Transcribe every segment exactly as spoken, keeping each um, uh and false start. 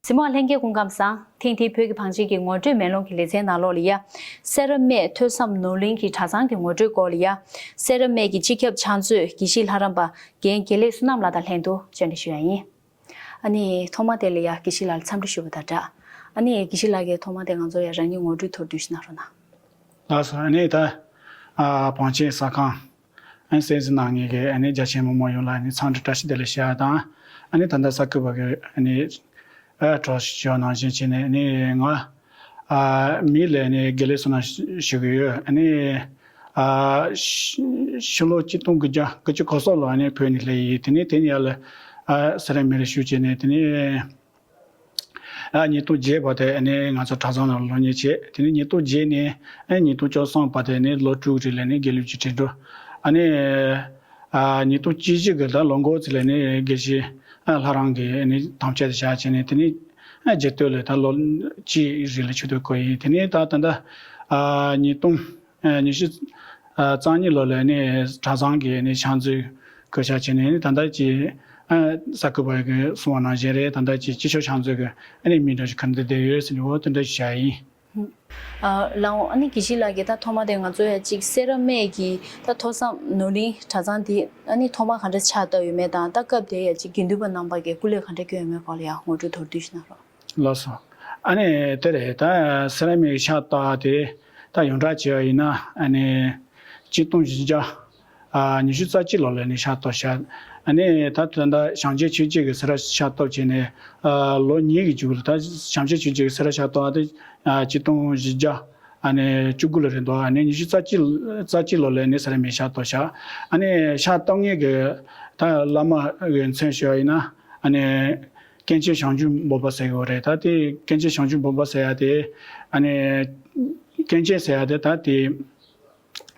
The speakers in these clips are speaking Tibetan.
གཟིགས་མོ་བ་ལྷན་རྒྱས་སྐུ་ཁམས་བཟང་། ཐེངས་འདིའི་བོད་ཀྱི་བང་ཆེན་གྱི་ངོ་སྤྲོད་མེ་ལོང་གི་ལེ་ཚན་ནང་ལོགས་ལ་ཡ། སེ་ར་སྨད་ཐོས་བསམ་ནོར་གླིང་གི་གྲྭ་ཚང་གི་ངོ་སྤྲོད་སྐོར་ལ་ཡ། སེ་ར་སྨད་ཀྱི་སྤྱི་ཁྱབ་ཕྱག་མཛོད་དགེ་བཤེས་ལྷ་རམས་པ་རྒན་དགེ་ལེགས་བསོད་ནམས་ལགས་དང་ལྷན་དུ་བཅར་འདྲི་ཞུ་ཡ་ཡིན། ཨ་ནི་ཐོག་མ་དེ་ལ་ཡ་དགེ་བཤེས་ལགས་ལ་འཚམས་འདྲི་ཞུ་བ་དང་སྦྲགས། ཨ་ནི་དགེ་བཤེས་ལགས་ཀྱིས་ཐོག་མ་དེ་ང་ཚོ་ཡ་རང་ཉིད་ངོ་སྤྲོད་མདོར་བསྡུས་ཤིག་གནང་རོགས་གནང་། ལགས་སོ། ཨ་ནི་ད་ཨ་བང་ཆེན་གསར་ཁང་ཨ་ནི་གསན་གཟིགས་གནང་མཁན་གྱི་ཨ་ནི་རྒྱ་ཆེན་མི་མང་ཡོངས་ལ་ཨ་ནི་འཚམས་འདྲི་བཀྲ་ཤིས་བདེ་ལེགས་ཞུ་ཡ་དང་། ཨ་ནི་ད་ལྟ་གསར་འགོད་པ་གི་ཨ་ནི་ཨ་གྲོགས་ཞུ་བ་ནང་བཞིན་བྱས་ནས་ཨ་ནི་ང་ཨ་མི་ལ་ཨ་ནི་དགེ་ལེགས་བསོད་ནམས་ཞུ་གི་ཡོད། ཨ་ནི་ཨ་ཕྱི་ཕྱི་ལོ་ཆིག་སྟོང་དགུ་བརྒྱ་དགུ་བཅུ་གོ་གསུམ་ལོ་ཨ་ནི་བོད་ནས་སླེབས་ཡིན། དེ་ནས་དེ་ནས་ཡར་ལ་ཨ་སེ་ར་སྨད་ལ་བཞུགས་བྱས་ནས་དེ་ནས། ཨ་ཉིས་སྟོང་བརྒྱད་བར་དུ་ཨ་ནི་ང་ཚོ་གྲྭ་ཚང་ནང་སློབ་གཉེར་བྱས། དེ་ནས་ཉིས་སྟོང་བརྒྱད་ནས་ཨ་ཉིས་སྟོང་བཅུ་གསུམ་བར་དུ་ཨ་ནི་ལོ་དྲུག་རིང་ལ་ཨ་ནི་དགེ་ལུགས་ཀྱི་ཁྲི་འགྲོ། ཨ་ནི་ཨ་ཉིས་སྟོང་བཅུ་བཞི་གི་ཟླ་ལོ་འགོ་ཚུན་ལ་ཨ་ནི་དགེ་བཤེས་ཨ་ལྷ་རམས་ཀྱི་ཨ་ནི་དམ་བཅའ་དེ་བཞག་བྱས་ནས་དེ་ནས་ཨ་རྗེས་ཟློས་ལ་ད་ལོ་གཅིག་རིང་ལ་ཆིག་སྒྲིལ་བསྐོས་ཡིན། དེ་ནས་ད་ད་ལྟ་ཨ་ཉིས་སྟོང་ཨ་ཉི་ཤུ་ཨ་རྩ་གཉིས་ལོ་ལ་ཨ་ནི་གྲྭ་ཚང་གི་ཨ་ནི་ཕྱག་མཛོད་བསྐོས་བཞག་བྱས་ནས་ཨ་ནི་ད་ལྟ་ཀྱི་ཨ་གསར་འགོད་པ་གིས་གསུངས་པ་ནང་བཞིན་རེད། ད་ལྟ་ཀྱི་སྤྱི་ཁྱབ་ཕྱག་མཛོད་ཀྱི་ཨ་ནི་མི་འདྲ་ཞིག་ག་འདི་བསྡད་ཡོད་ཟེར་ནས་འོ་དེ་འདྲ་ཞིག་བྱས་ཡིན། ཨ་ལགས་འོ། ཨ་ནི་དགེ་བཤེས་ལགས་ཀྱིས་ད་ཐོག་མ་དེ་ང་ཚོ་ཡ་གཅིག་སེ་ར་སྨད་ཀྱི་ད་ཐོས་བསམ་ནོར་གླིང་གྲྭ་ཚང་འདི་ཨ་ནི་ཐོག་མ་ག་འདྲ་ཕྱག་བཏབ་ཡོད་མེད་དང་། ད་སྐབས་དེ་ཡ་གཅིག་དགེ་འདུན་པ་རྣམ་པ་གིས་སྐུ་ལས་ག་འདྲ་བསྐྱོན་ཡོད་མེད་སྐོར་ལ་ཡ་ངོ་སྤྲོད་མདོར་བསྡུས་ཤིག་གནང་རོགས། ལགས་སོ། ཨ་ནི་དེ་རེད། ད་སེ་ར་སྨད་ཀྱི་ཕྱག་བཏབ་དེ་ད་ཡོངས་གྲགས་བྱས་པ་ཡིན་ན་ཨ་ནི་ཆིག་སྟོང་བཞི་བརྒྱ་ཨ་ཉི་ཤུ་རྩ་གཅིག་ལོ་ལ་ནི་ཕྱག་བཏབ་བཞག། ཨ་ནི་ད་ད་ལྟ་བྱང་ཆེན་ཆོས་རྗེ་གི་སེ་ར་ཕྱག་བཏབ་བྱས་ནས་ཨ་ལོ་གཉིས་ཀྱི་མཇུག་ལ་ད་བྱང་ཆེན་ཆོས་རྗེ་གི་སེ་ར་ཕྱག་བཏབ་དེ་ཨ་ཆིག་སྟོང་བཞི་བརྒྱ་ཨ་ནི་བཅུ་དགུ་ལོ་རེད་འདུག། ཨ་ནི་ཉི་ཤུ་རྩ་གཅིག་རྩ་གཅིག་ལོ་ལ་ནི་སེ་ར་སྨད་ཕྱག་བཏབ་བཞག། ཨ་ནི་ཕྱག་བཏབ་མཁན་གྱི་ད་བླ་མ་གི་མཚན་ཞུ་བ་ཡིན་ན་ཨ་ནི་མཁན་ཆེན་བྱང་ཆུབ་སྦོམ་པ་ཟེར་གྱི་ཡོད་རེད། ད་དེ་མཁན་ཆེན་བྱང་ཆུབ་སྦོམ་པ་ཟེར་ཡ་དེ་ཨ་ནི་མཁན་ཆེན་ཟེར་ཡ་དེ་ད་དེ་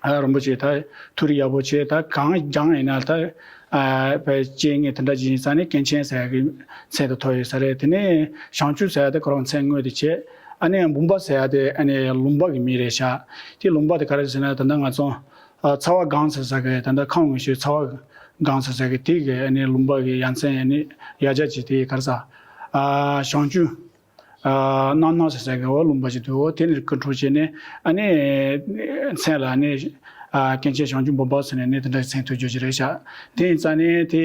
ཨ་རིན་པོ་ཆེ་ད་ཐུགས་རིག་ཡག་པོ་བྱས། ད་གང་སྦྱངས་ཡིན་ན་ད་ཨ་བས་སྐྱེས་ངེས་དེ་འདྲ་ཅིག་ཡིན་ཙང་ནི་མཁན་ཆེན་ཟེར་ཡ་གི་མཚན་དེ་ཐོབ་ཡོད་ས་རེད། དེ་ནས་བྱང་ཆུབ་ཟེར་ཡ་དེ་ཁོ་རང་མཚན་དངོས་དེ་བྱས། ཨ་ནི་སྦོམ་པ་ཟེར་ཡ་དེ་ཨ་ནི་ལུང་པ་གི་མིང་རེད་ཤག། དེ་ལུང་པ་དེ་ག་རེ་ཟེར་ན་ད་ལྟ་ང་ཚོ་ཨ་ཚ་བ་སྒང་ཟེར་ས་གི་ད་ལྟ་ཁམས་འོས་ཤོད་ཚ་བ་སྒང་ཟེར་ས་གི་དེ་གི་ཨ་ནི་ལུང་པ་གི་ཡ་མཚན་ཨ་ནི་ཡ་གྱལ་ཅིག་དེ་ག་རེ་ཟ་ཨ་བྱང་ཆུབ་ཨ་རྣམ་སྣང་ཟེར་ས་གི་འོ་ལུང་པ་ཞིག་འདུག། འོ་དེ་ནས་སྐུ་འཁྲུངས་བྱས་ནས་ཨ་ནི་མཚན་ལ་ཨ་ནི་ཨ་མཁན་ཆེན་བྱང་ཆུབ་སྦོམ་པ་ཟེར་ནས་ནི་དེ་འདྲ་མཚན་ཐོགས་རྒྱུ་ཞིག་རེད་ཤག། དེ་ཡིན་ཙང་ནི་དེ་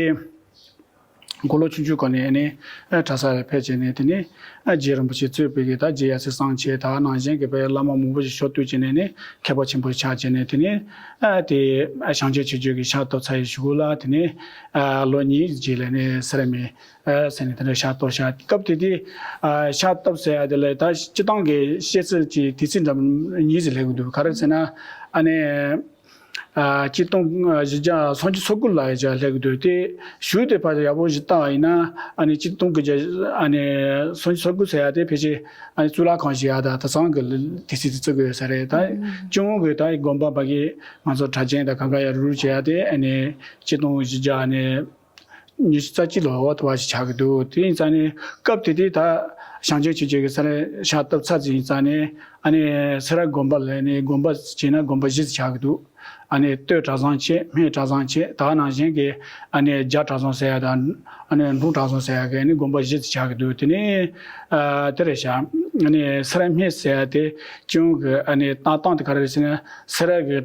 མགོ་ལོག་ཆུང་ཆུང་སྒང་ནས་ཨ་ནི་ཨ་གྲྭ་ས་ལ་ཕེབས་བྱས་ནས་དེ་ནས་ཨ་རྗེ་རིན་པོ་ཆེ་གཙོས་པའི་གི་ད་རྗེ་ཡབ་སྲས་བསམ་འཆར་དང་ནང་བཞིན་གི་དཔེ་བླ་མ་མང་པོ་ཞིག་ཕྱོགས་བསྡུས་བྱས་ནས་ནི་མཁས་པ་ཆེན་པོ་ཆགས་བྱས་ནས་དེ་ནས་ཨ་དེ་ཨ་བྱང་ཆེན་ཆོས་རྗེ་གི་ཕྱག་བཏབ་ཚར་བའི་གཞུག་ལ་དེ་ནས་ཨ་ལོ་གཉིས་རྗེས་ལ་ནི་སེ་ར་སྨད་ཨ་ཟེར་ནས་དེ་འདྲ་ཕྱག་བཏབ་ཤག། སྐབས་དེ་དུས་ཨ་ཕྱག་བཏབ་ཟེར་ཡ་དེ་ལ་ད་སྤྱིར་བཏང་གི་བཤད་ཚུལ་གྱི་དུས་ཚིགས་འདྲ་མིན་གཉིས་ཙམ་སླེབས་ཀྱི་འདུག། ག་རེ་ཟེར་ན་ཨ་ནི་ཨ་ཆིག་སྟོང་བཞི་བརྒྱ་སུམ་ཅུ་སོ་དགུ་ལ་ཡ་སླེབས་ཀྱི་འདུག། དེ་གཞུག་དེ་བར་དུ་ཡག་པོ་ཞིག་བལྟས་པ་ཡིན་ན་ཨ་ནི་ཆིག་སྟོང་དགུ་བརྒྱ་ཨ་ནི་སུམ་ཅུ་སོ་དགུ་ཟེར་ཡ་དེ་ཕལ་ཆེར་ཨ་ནི་གཙུག་ལག་ཁང་བཞེངས་ཡ་དང་དེང་སང་གི་དུས་ཚིགས་དེ་བརྩི་གི་ཡོད་ས་རེད། ད་སྤྱི་ཡོངས་ཀྱི་ད་དགོན་པ་བར་གྱི་ང་ཚོ་གྲྭ་ཆེན་དང་གང་ག་ཡ་རུ་རུ་བྱེད་ཡ་དེ་ཨ་ནི་ཆིག་སྟོང་བཞི་བརྒྱ་ཨ་ནི་ཉི་ཤུ་རྩ་གཅིག་ལོ་འོ་དེ་བ་ཞིག་ཆགས་ཀྱི་འདུག། དེ་ཡིན་ཙང་ནི་སྐབས་དེ་དུས་ད་བྱང་ཆེན་ཆོས་རྗེ་གི་སེ་ར་ཕྱག་བཏབ་ཚར་ཙམ་ཡིན་ཙང་ནི་ཨ་ནི་སེ་ར་དགོན་པ་ལ་ནི་དགོན་པ་བྱས་ན་དགོན་པ་བཞི་ཙམ་ཆགས་ཀྱི་འདུག། ཨ་ནི་སྟོད་གྲྭ་ཚང་བྱས། སྨད་གྲྭ་ཚང་བྱས། ད་ནང་བཞིན་གྱི་ཨ་ནི་རྒྱ་གྲྭ་ཚང་ཟེར་ཡ་དང་ཨ་ནི་འབྲོང་གྲྭ་ཚང་ཟེར་ཡ་གི་ཨ་ནི་དགོན་པ་བཞི་ཙམ་ཆགས་ཀྱི་འདུག། དེ་ནི་ཨ་དེ་རེད་ཤག། ཨ་ནི་སེ་ར་སྨད་ཟེར་ཡ་དེ་སྤྱི་ཡོངས་ཀྱི་ཨ་ནི་བཏགས་སྟངས་དེ་ག་རེ་རེད་ཟེར་ན་སེ་ར་གི་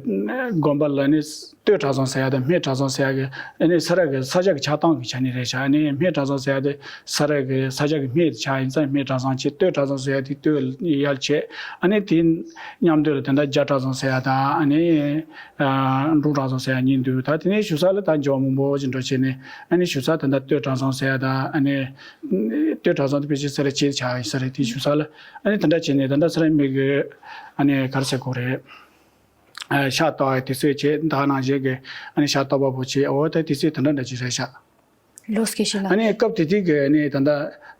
དགོན་པ་ལ་ནི་སྟོད་གྲྭ་ཚང་ཟེར་ཡ་དང་སྨད་གྲྭ་ཚང་ཟེར་ཡ་གི་ཨ་ནི་སེ་ར་གི་ས་ཆ་གི་ཆགས་སྟངས་ཀྱི་ཆ་ནས་རེད་ཤག། ཨ་ནི་སྨད་གྲྭ་ཚང་ཟེར་ཡ་དེ་སེ་ར་གི་ས་ཆ་གི་སྨད་དེ་ཆགས་ཡིན་ཙང་སྨད་གྲྭ་ཚང་བྱས། སྟོད་གྲྭ་ཚང་ཟེར་ཡ་དེ་སྟོད་ཡར་བྱས། ཨ་ནི་དེ་མཉམ་དུ་ལ་དེ་འདྲ་རྒྱ་གྲྭ་ཚང་ཟེར་ཡ་དང་ཨ་ནི་ཨ་འབྲོང་གྲྭ་ཚང་ཟེར་ཡ་གཉིས་འདུག། ད་དེ་ནས་བཞུགས་ས་ལ་ད་འགྱུར་བ་མང་པོ་ཅིག་འགྲོ་བྱས་ནས་ཨ་ནི་བཞུགས་ས་དེ་འདྲ་སྟོད་གྲྭ་ཚང་ཟེར་ཡ་དང་ཨ་ནི་སྟོད་གྲྭ་ཚང་དེ་ཕལ་ཆེར་སེ་ར་བྱེས་ཆགས་ཡིན་ས་རེད། དེ་བཞུགས་ས་ལ་ཨ་ནི་དེ་འདྲ་བྱས་ནས་ད་ལྟ་སེ་ར་སྨད་ཀྱི་ཨ་ནི་ག་རེ་ཟེར་དགོས་རེད། ཨ་ཕྱག་བཏབ་པའི་དུས་ཚོད་བྱས། ད་ནང་བཞིན་གྱི་ཨ་ནི་ཕྱག་བཏབ་པ་པོ་བྱས། འོ་ད་དུས་ཚོད་དེ་འདྲ་འདྲ་ཅིག་རེད་ཤག། ལགས་སོ། དགེ་བཤེས་ལགས། ཨ་ནི་སྐབས་དེ་དུས་ཀྱི་ཨ་ནི་ད་ལྟ་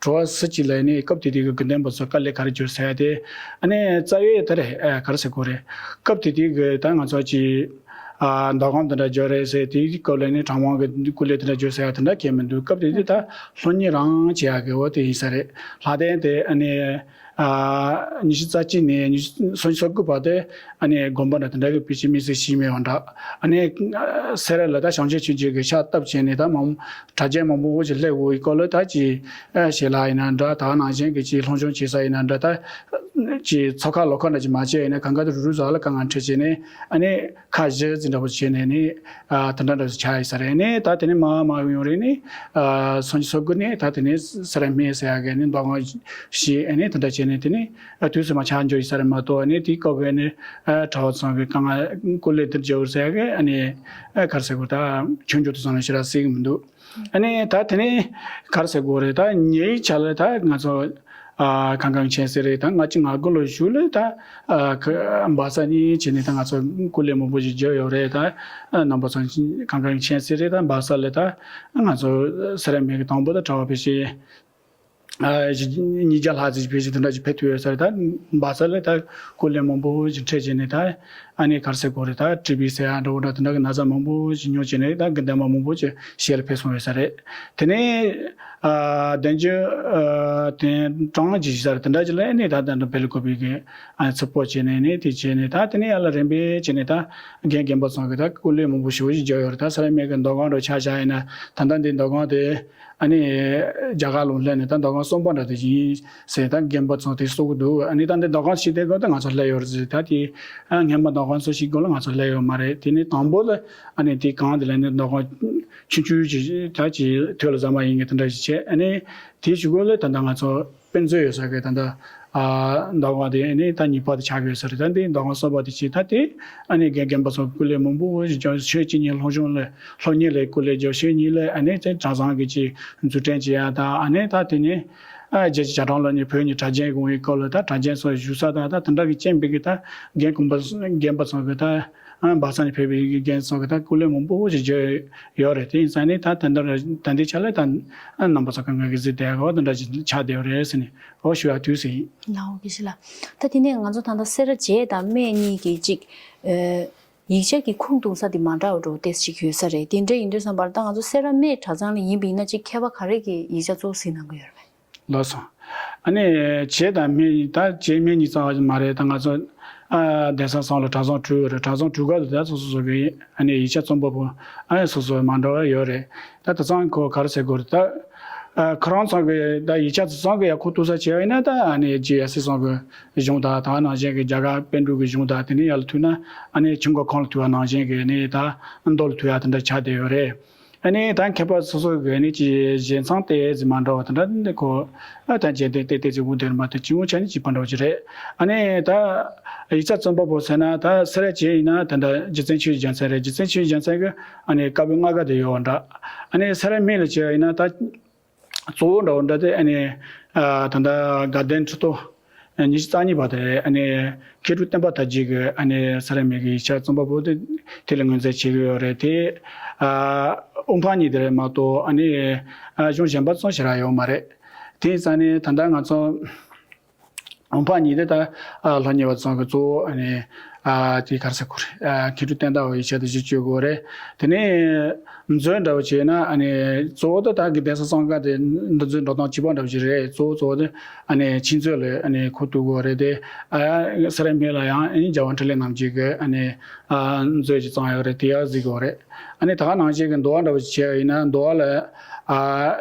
དྲི་བ་སུ་གཅིག་ལ་ཨ་ནི་སྐབས་དེ་དུས་ཀྱི་དགེ་འདུན་པ་ཚོ་དཀའ་ལས་ག་རེ་བརྒྱབ་ཟེར་ཡ་དེ་ཨ་ནི་རྩ་བའི་དེ་རེད། ཨ་ག་རེ་ཟེར་དགོས་རེད། སྐབས་དེ་དུས་ཀྱི་ད་ང་ཚོ་ཅིག་ཨ་ཟླ་གམ་དེ་འདྲ་འབྱོར་རེད་ཟེར། དེའི་སྐབས་ལ་ནི་གྲྭ་མང་གི་སྐུ་ལས་དེ་འདྲ་འབྱོར་ཟེར་ཡ་དེ་འདྲ་གང་ཡང་མི་འདུག། སྐབས་དེ་དུས་ད་སློབ་གཉེར་རང་བྱེད་ཡ་གི་འོ་དེ་ཡིན་ས་རེད། ལྷ་ལྡན་དེ་ཨ་ནི་ ཨ་ཉི་ཤུ་རྩ་གཅིག་ནས་ཉི་ཤུ་སོ་ཉི་ཤུ་རྩ་དགུ་བར་དུ་ཨ་ནི་དགོན་པ་འདྲ་དེ་འདྲ་གི་དཔེ་ཆའི་དམིགས་བསལ་ཞིག་མེད་པ་འདྲ། ཨ་ནི་སེ་ར་ལ་ད་བྱང་ཆུབ་ཆོས་རྗེ་གི་ཕྱག་བཏབ་བྱས་ནས་ད་མང་གྲྭ་རྒྱུན་མང་པོ་ཅིག་སླེབས་ཡོད་སྐོར་ལ་ད་ཅིག་ཨ་ཞལ་ལག་ཡིན་ན་འདྲ། ད་ནང་བཞིན་གི་ཅིག་སློབ་སྦྱོང་བྱེད་ས་ཡིན་ན་འདྲ། ད་ཅིག་ཚོགས་ཁག་ལོགས་ཁག་འདྲ་ཅིག་མ་བྱས་ཡིན་ན་གང་ག་དུ་རུ་རུ་ཟ་ལ་དཀའ་ངལ་འཕྲད་བྱས་ནས། ཨ་ནི་ཁ་བཞི་ཙམ་འདྲ་པོ་བྱས་ནས་ནི་ཨ་དེ་འདྲ་འདྲ་ཆགས་ཡོད་ས་རེད། ནི་ད་དེ་ནས་མར་མར་ཡོང་རེད། ནི་ཨ་སོ་ཉི་ཤུ་རྩ་དགུ་ནས་ད་དེ་ནས་སེ་ར་སྨད་ཟེར་ཡག་གི་ནི་མདོ་ཁང་ཞིག་ཨ་ནི་དེ་འདྲ་བྱས་ནས་དེ་ནས་ཨ་དུས་སུ་མ་ཆགས་འཇོག་ཡོད་ས་རེད་མ་གཏོགས། ཨ་ནི་དེའི་སྐབས་ཀྱི་ནི་ཨ་གྲྭ་བ་ཚང་གི་དཀའ་ངལ་སྐུ་ལས་འདིར་འཇལ་བར་ཟེར་ཡག་གི་ཨ་ནི་ཨ་ག་རེ་ཟེར་དགོས། ད་ཆོས་འབྱུང་དེ་ཚང་ལ་ཞེ་དྲག་གསལ་གི་མི་འདུག་ཨ་ནི་ད་དེ་ནས་ག་རེ་ཟེར་དགོས་རེད། ད་ཉེ་བའི་ཆར་ལ་ད་ང་ཚོ་ཨ་གངས་དཀར་མཁྱེན་གསལ་རེད། ད་ལྔ་བཅུ་ང་དགུ་ལོ་གཞུག་ལ་ད་ཨ་ཁ་སྦག་ས་གཉིས་བྱས་ནས་ད་ང་ཚོ་སྐུ་ལས་མང་པོ་ཞིག་བརྒྱབ་ཡོད་རེད། ད་ཨ་རྣམ་པ་ཚོ་གངས་དཀར་མཁྱེན་གསལ་རེད། ད་སྦག་ས་ལ་ད་ང་ཚོ་སེ་ར་སྨད་ཀྱི་དང་པོ་ད་གྲྭ་བ་ཕལ་ཆེར་ཨ་ཉིས་བརྒྱ་ལྷག་ཙམ་ཕལ་ཆེར་དེ་འདྲ་ཞིག་ཕེབས་ཐུབ་ཡོད་ས་རེད། ད་སྦག་ས་ལ་ད་སྐུ་ལས་མང་པོ་ཞིག་འཕྲད་བྱས་ནས་ད་ཨ་ནི་ག་རེ་ཟེར་དགོས་རེད། ད་ཊི་བི་ཟེར་ཡག་འདྲ་བོ་འདྲ་དེ་འདྲ་གི་ན་ཚ་མང་པོ་ཞིག་མྱོང་བྱས་ནས་ད་དགེ་འདུན་པ་མང་པོ་ཞིག་ཞལ་ལ་ཕེབས་སོང་ཡོད་ས་རེད། དེ་ནས་ཨ་བདུན་ཅུ་ཨ་དེ་གྲངས་ཅིག་ཞིག་ས་རེད། དེ་འདྲ་ཅིག་ལ་ཨ་ནི་ད་ད་འདྲ་བེལ་ཀོ་པི་གི་ཨ་ཚུར་སྤོ་བྱས་ནས་ནི་དེ་བྱས་ནས་ད་དེ་ནས་ཡར་ལ་རིམ་པས་བྱས་ནས་ད་རྒན་རྒན་པ་ཚང་གི་ད་སྐུ་ལས་མང་པོ་ཞེ་པོ་ཞིག་བརྒྱབ་ཡོད་རེད། ད་སེ་ར་སྨད་ཀྱི་མདོ་ཁང་འདྲ་ཆ་བཞག་ཡིན་ན་ད་ལྟ་འདི་མདོ་ཁང་དེ་ཨ་ནི་རྒྱ་གར་ལ་སླེབས་ནས་ད་མདོ་ཁང་གསུམ་པ་འདྲ་དེ་ཡིན་ཟེར། ད་རྒན་པ་ཚང་དེ་གསུང་གི་འདུག་ཨ་ནི་ད་འདི་མདོ་ཁང་ཞིག་དེ་སྐབས་ད་ང་ཚོ་སླེབས་ཡོད་རེད་ཟེར། ད་དེ་ཨ་སྔན་མ་མདོ་ཁང་སུ་ཞིག་སྐོར་ལ་ང་ཚོ་སླེབས་ཡོད་མ་རེད། དེ་ནི་དང་པོ་ལ་ཨ་ནི་དེ་གང་དེ་ལ་ནི་མདོ་ཁང་ཆུང་ཆུང་ཅིག་ད་ཅིག་ཐོད་ལ་ཟ་མ་ཡིན་གྱི་དེ་འདྲ་ཞིག་བྱས། ཨ་ནི་དེའི་གཞུག་གུ་ལ་ད་ལྟ་ང་ཚོ་དཔེ་མཛོད་ཡོད་ས་གི་ད་ལྟ་ཨ་མདོ་ཁང་དེ་ཨ་ནི་ད་གཉིས་པ་དེ་ཆགས་ཀྱི་ཡོད་ས་རེད། ད་འདི་མདོ་ཁང་གསུམ་པ་དེ་བྱས། ད་དེ་ཨ་ནི་རྒན་རྒན་པ་ཚོ་སྐུ་ལས་མང་པོ་ཞིག་བརྒྱབ། ཆོས་གཅིག་གཉིས་སློབ་སྦྱོང་ལ་སློབ་གཉེར་ལ་སྐུ་ལས་བརྒྱབ། ཆོས་གཉིས་ལ་ཨ་ནི་དེ་གྲྭ་ཚང་གི་ཅིག་འཛུགས་སྐྲུན་བྱེད་ཡ་ད་ཨ་ནི་ད་དེ་ནས་ཨ་རྒྱལ་སྤྱིའི་རྒྱ་གྲམ་ལ་ནི་བོད་ནས་གྲྭ་རྒྱུན་དགོས་ཡོད་སྐབས་ལ་ད་གྲྭ་རྒྱུན་ཚོ་བཞུགས་ས་ད་ད་དེ་འདྲ་གི་རྐྱེན་པས་གི་ད་རྒན་གོང་པ་རྒན་པ་ཚོ་གི་ད་ཨ་སྦག་ས་ནས་ཕེབས་པའི་རྒན་ཚང་གི་ད་སྐུ་ལས་མང་པོ་ཞིག་བརྒྱབ་ཡོད་རེད། དེ་ཡིན་ཙང་ནི་ད་ད་ལྟ་ད་ལྟའི་ཆ་ལ་ད་ཨ་རྣམ་པ་ཚོ་གང་ག་གི་གཟིགས་བསྡད་གོ་དེ་འདྲ་ཞིག་ཆགས་བསྡད་ཡོད་རེད་ཟེར་ནས་ཨོ་ཞུ་ཡག་དུས་ཟིན། ལའོ་དགེ་བཤེས་ལགས། ད་དེ་ནས་ང་ཚོ་ད་ལྟ་སེ་ར་བྱེས་དང་སྨད་གཉིས་ཀྱི་གཅིག་ཨ་ཡིག་ཆ་གི་ཁུངས་གཏུགས་ས་དེ་མ་འདྲ་བ་འདྲ་བོ་ཏོག་ཙམ་ཞིག་ཡོད་ས་རེད། དེ་འདྲ་ཡིན་དུས་ཙམ་པར་ད་ང་ཚོ་སེ་ར་སྨད་གྲྭ་ཚང་ལ་ཡིན་པ་ཡིན་ན་གཅིག་མཁས་པ་ག་རེ་གི་ཡིག་ཆ་གཙོ་བོ་གཟིགས་གནང་གི་ཡོད་རེད་པས། ལགས་སོ། ཨ་ནི་བྱེས་དང་སྨད་གཉིས། ད་བྱེས་སྨད་གཉིས་ཙམ་མ་རེད། ད་ང་ཚོ་ཨ་གདན་ས་གསུམ་ལ་གྲྭ་ཚང་དྲུག་ཡོད་རེད། གྲྭ་ཚང་དྲུག་ག་དུ་ད་སོ་སོ་སོ་གི་ཨ་ནི་ཡིག་ཆ་རྩོམ་པ་པོ་ཨ་ནི་སོ་སོ་མ་འདྲ་བ་ཡོད་རེད། ད་དེ་ཚང་ཁོ་ག་རེ་ཟེར་དགོས་རེད། ད་ཨ་ཁོ་རང་ཚང་གི་ད་ཡིག་ཆ་དེ་ཚང་གི་ཡ་ཁུངས་གཏུགས་ས་བྱས་པ་ཡིན་ན་ད་ཨ་ནི་རྗེ་ཡབ་སྲས་ཚང་གི་གཞུང་དང་ད་ནང་བཞིན་གི་རྒྱ་གར་པཎ་གྲུབ་ཀྱི་གཞུང་དང་དེ་ནས་ཡར་ལ་ཐུག་ན་ཨ་ནི་ཆུ་འགོ་ཁོང་ལ་ཐུག་པ་ནང་བཞིན་གི་ནི་ད་མདོ་ལ་ཐུག་ཡ་དེ་འདྲ་ཆགས་བསྡད་ཡོད་རེད། ཨ་ནི་ད་མཁས་པ་སོ་སོ་གི་ནི་ཅི་བཞེད་མཚམས་ཏོག་ཙམ་མ་འདྲ་བ་དེ་འདྲ་འདི་ཁོ་ཨ་ད་རྗེས་དེ་ཏོག་ཙམ་འུ་དེར་མ་ཐུག་ཅི་འུ་ཆ་ནི་ཅི་པ་འདྲ་བ་ཅི་རེད། ཨ་ནི་ད་ཡིག་ཆ་རྩོམ་པ་པོ་ཟེར་ན་ད་སེ་ར་བྱེས་ཡིན་ན་ད་ད་རྗེ་བཙུན་ཆོས་ཀྱི་རྒྱལ་མཚན་རེད། རྗེ་བཙུན་ཆོས་ཀྱི་རྒྱལ་མཚན་གི་ཨ་ནི་བཀའ་པོད་ལྔ་ཀ་དེ་ཡོད་པ་འདྲ། ཨ་ནི་སེ་ར་སྨད་ལ་བྱས་པ་ཡིན་ན་ད། གཙོ་བོ་འདྲ་བོ་འདྲ་དེ་ཨ་ནི་ཨ་ད་ལྟ་དགའ་ལྡན་ཁྲི་ཐོག་ཉི་ཤུ་རྩ་གཉིས་པ་དེ་ཨ་ནི་མཁས་གྲུབ་བསྟན་པ་དར་རྒྱས་ཀྱི་ཨ་ནི་སེ་ར་སྨད་ཀྱི་ཡིག་ཆ་རྩོམ་པ་པོ་དེ་དེ་ལ་ངོས་འཛིན་བྱེད་ཀྱི་ཡོད་རེད་དེ། ཨ་དབུ་འཕང་གཉིས་དེ་རེད་མ་གཏོགས་ཨ་ནི་ཨ་གཞུང་གཞན་པ་ཙམ་ཞིག་རག་ཡོད་མ་རེད། དེ་ཡིན་ཙང་ནི་ད་ལྟ་ང་ཚོ་དབུ་འཕང་གཉིས་དེ་ད་ཨ་སློབ་གཉེར་བ་ཚང་གི་གཙོ་བོ་ཨ་ནི་ཨ་དེ་ག་རེ་ཟེར་དགོས་རེད། ཨ་མཁས་གྲུབ་བསྟན་དར་བའི་ཡིག་ཆ་དེ་གཞི་བཅོལ་དགོས་རེད། དེ་ནས་མཛོད་འདྲ་བོ་བྱས་ན་ཨ་ནི་གཙོ་བོ་དེ་ད་གི་གདན་ས་གསུམ་ཀ་དེ་འདི་མཛོད་འགྲོ་སྟངས་གཅིག་པ་འདྲ་བོ་ཅིག་རེད། གཙོ་བོ་གཙོ་བོ་དེ་ཨ་ནི་ཆོས་མཛོད་ལ་ཨ་ནི་ཁུངས་གཏུག་དགོས་རེད་དེ། ཨ་སེ་ར་སྨད་ལ་ཡང་ཨ་ནི་རྒྱལ་བ་འཕྲིན་ལས་རྣམ་རྒྱལ་གི་ཨ་ནི་ཨ་མཛོད་ཅིག་བཙུགས་ཡོད་རེད། དེ་ཡང་གཟིགས་དགོས་རེད། ཨ་ནི་ད་ག་ནང་བཞིན་གི་མདོ་བ་འདྲ་བོ་ཅིག་བྱས་ཡིན་ན་མདོ་བ་ལ་ཨ་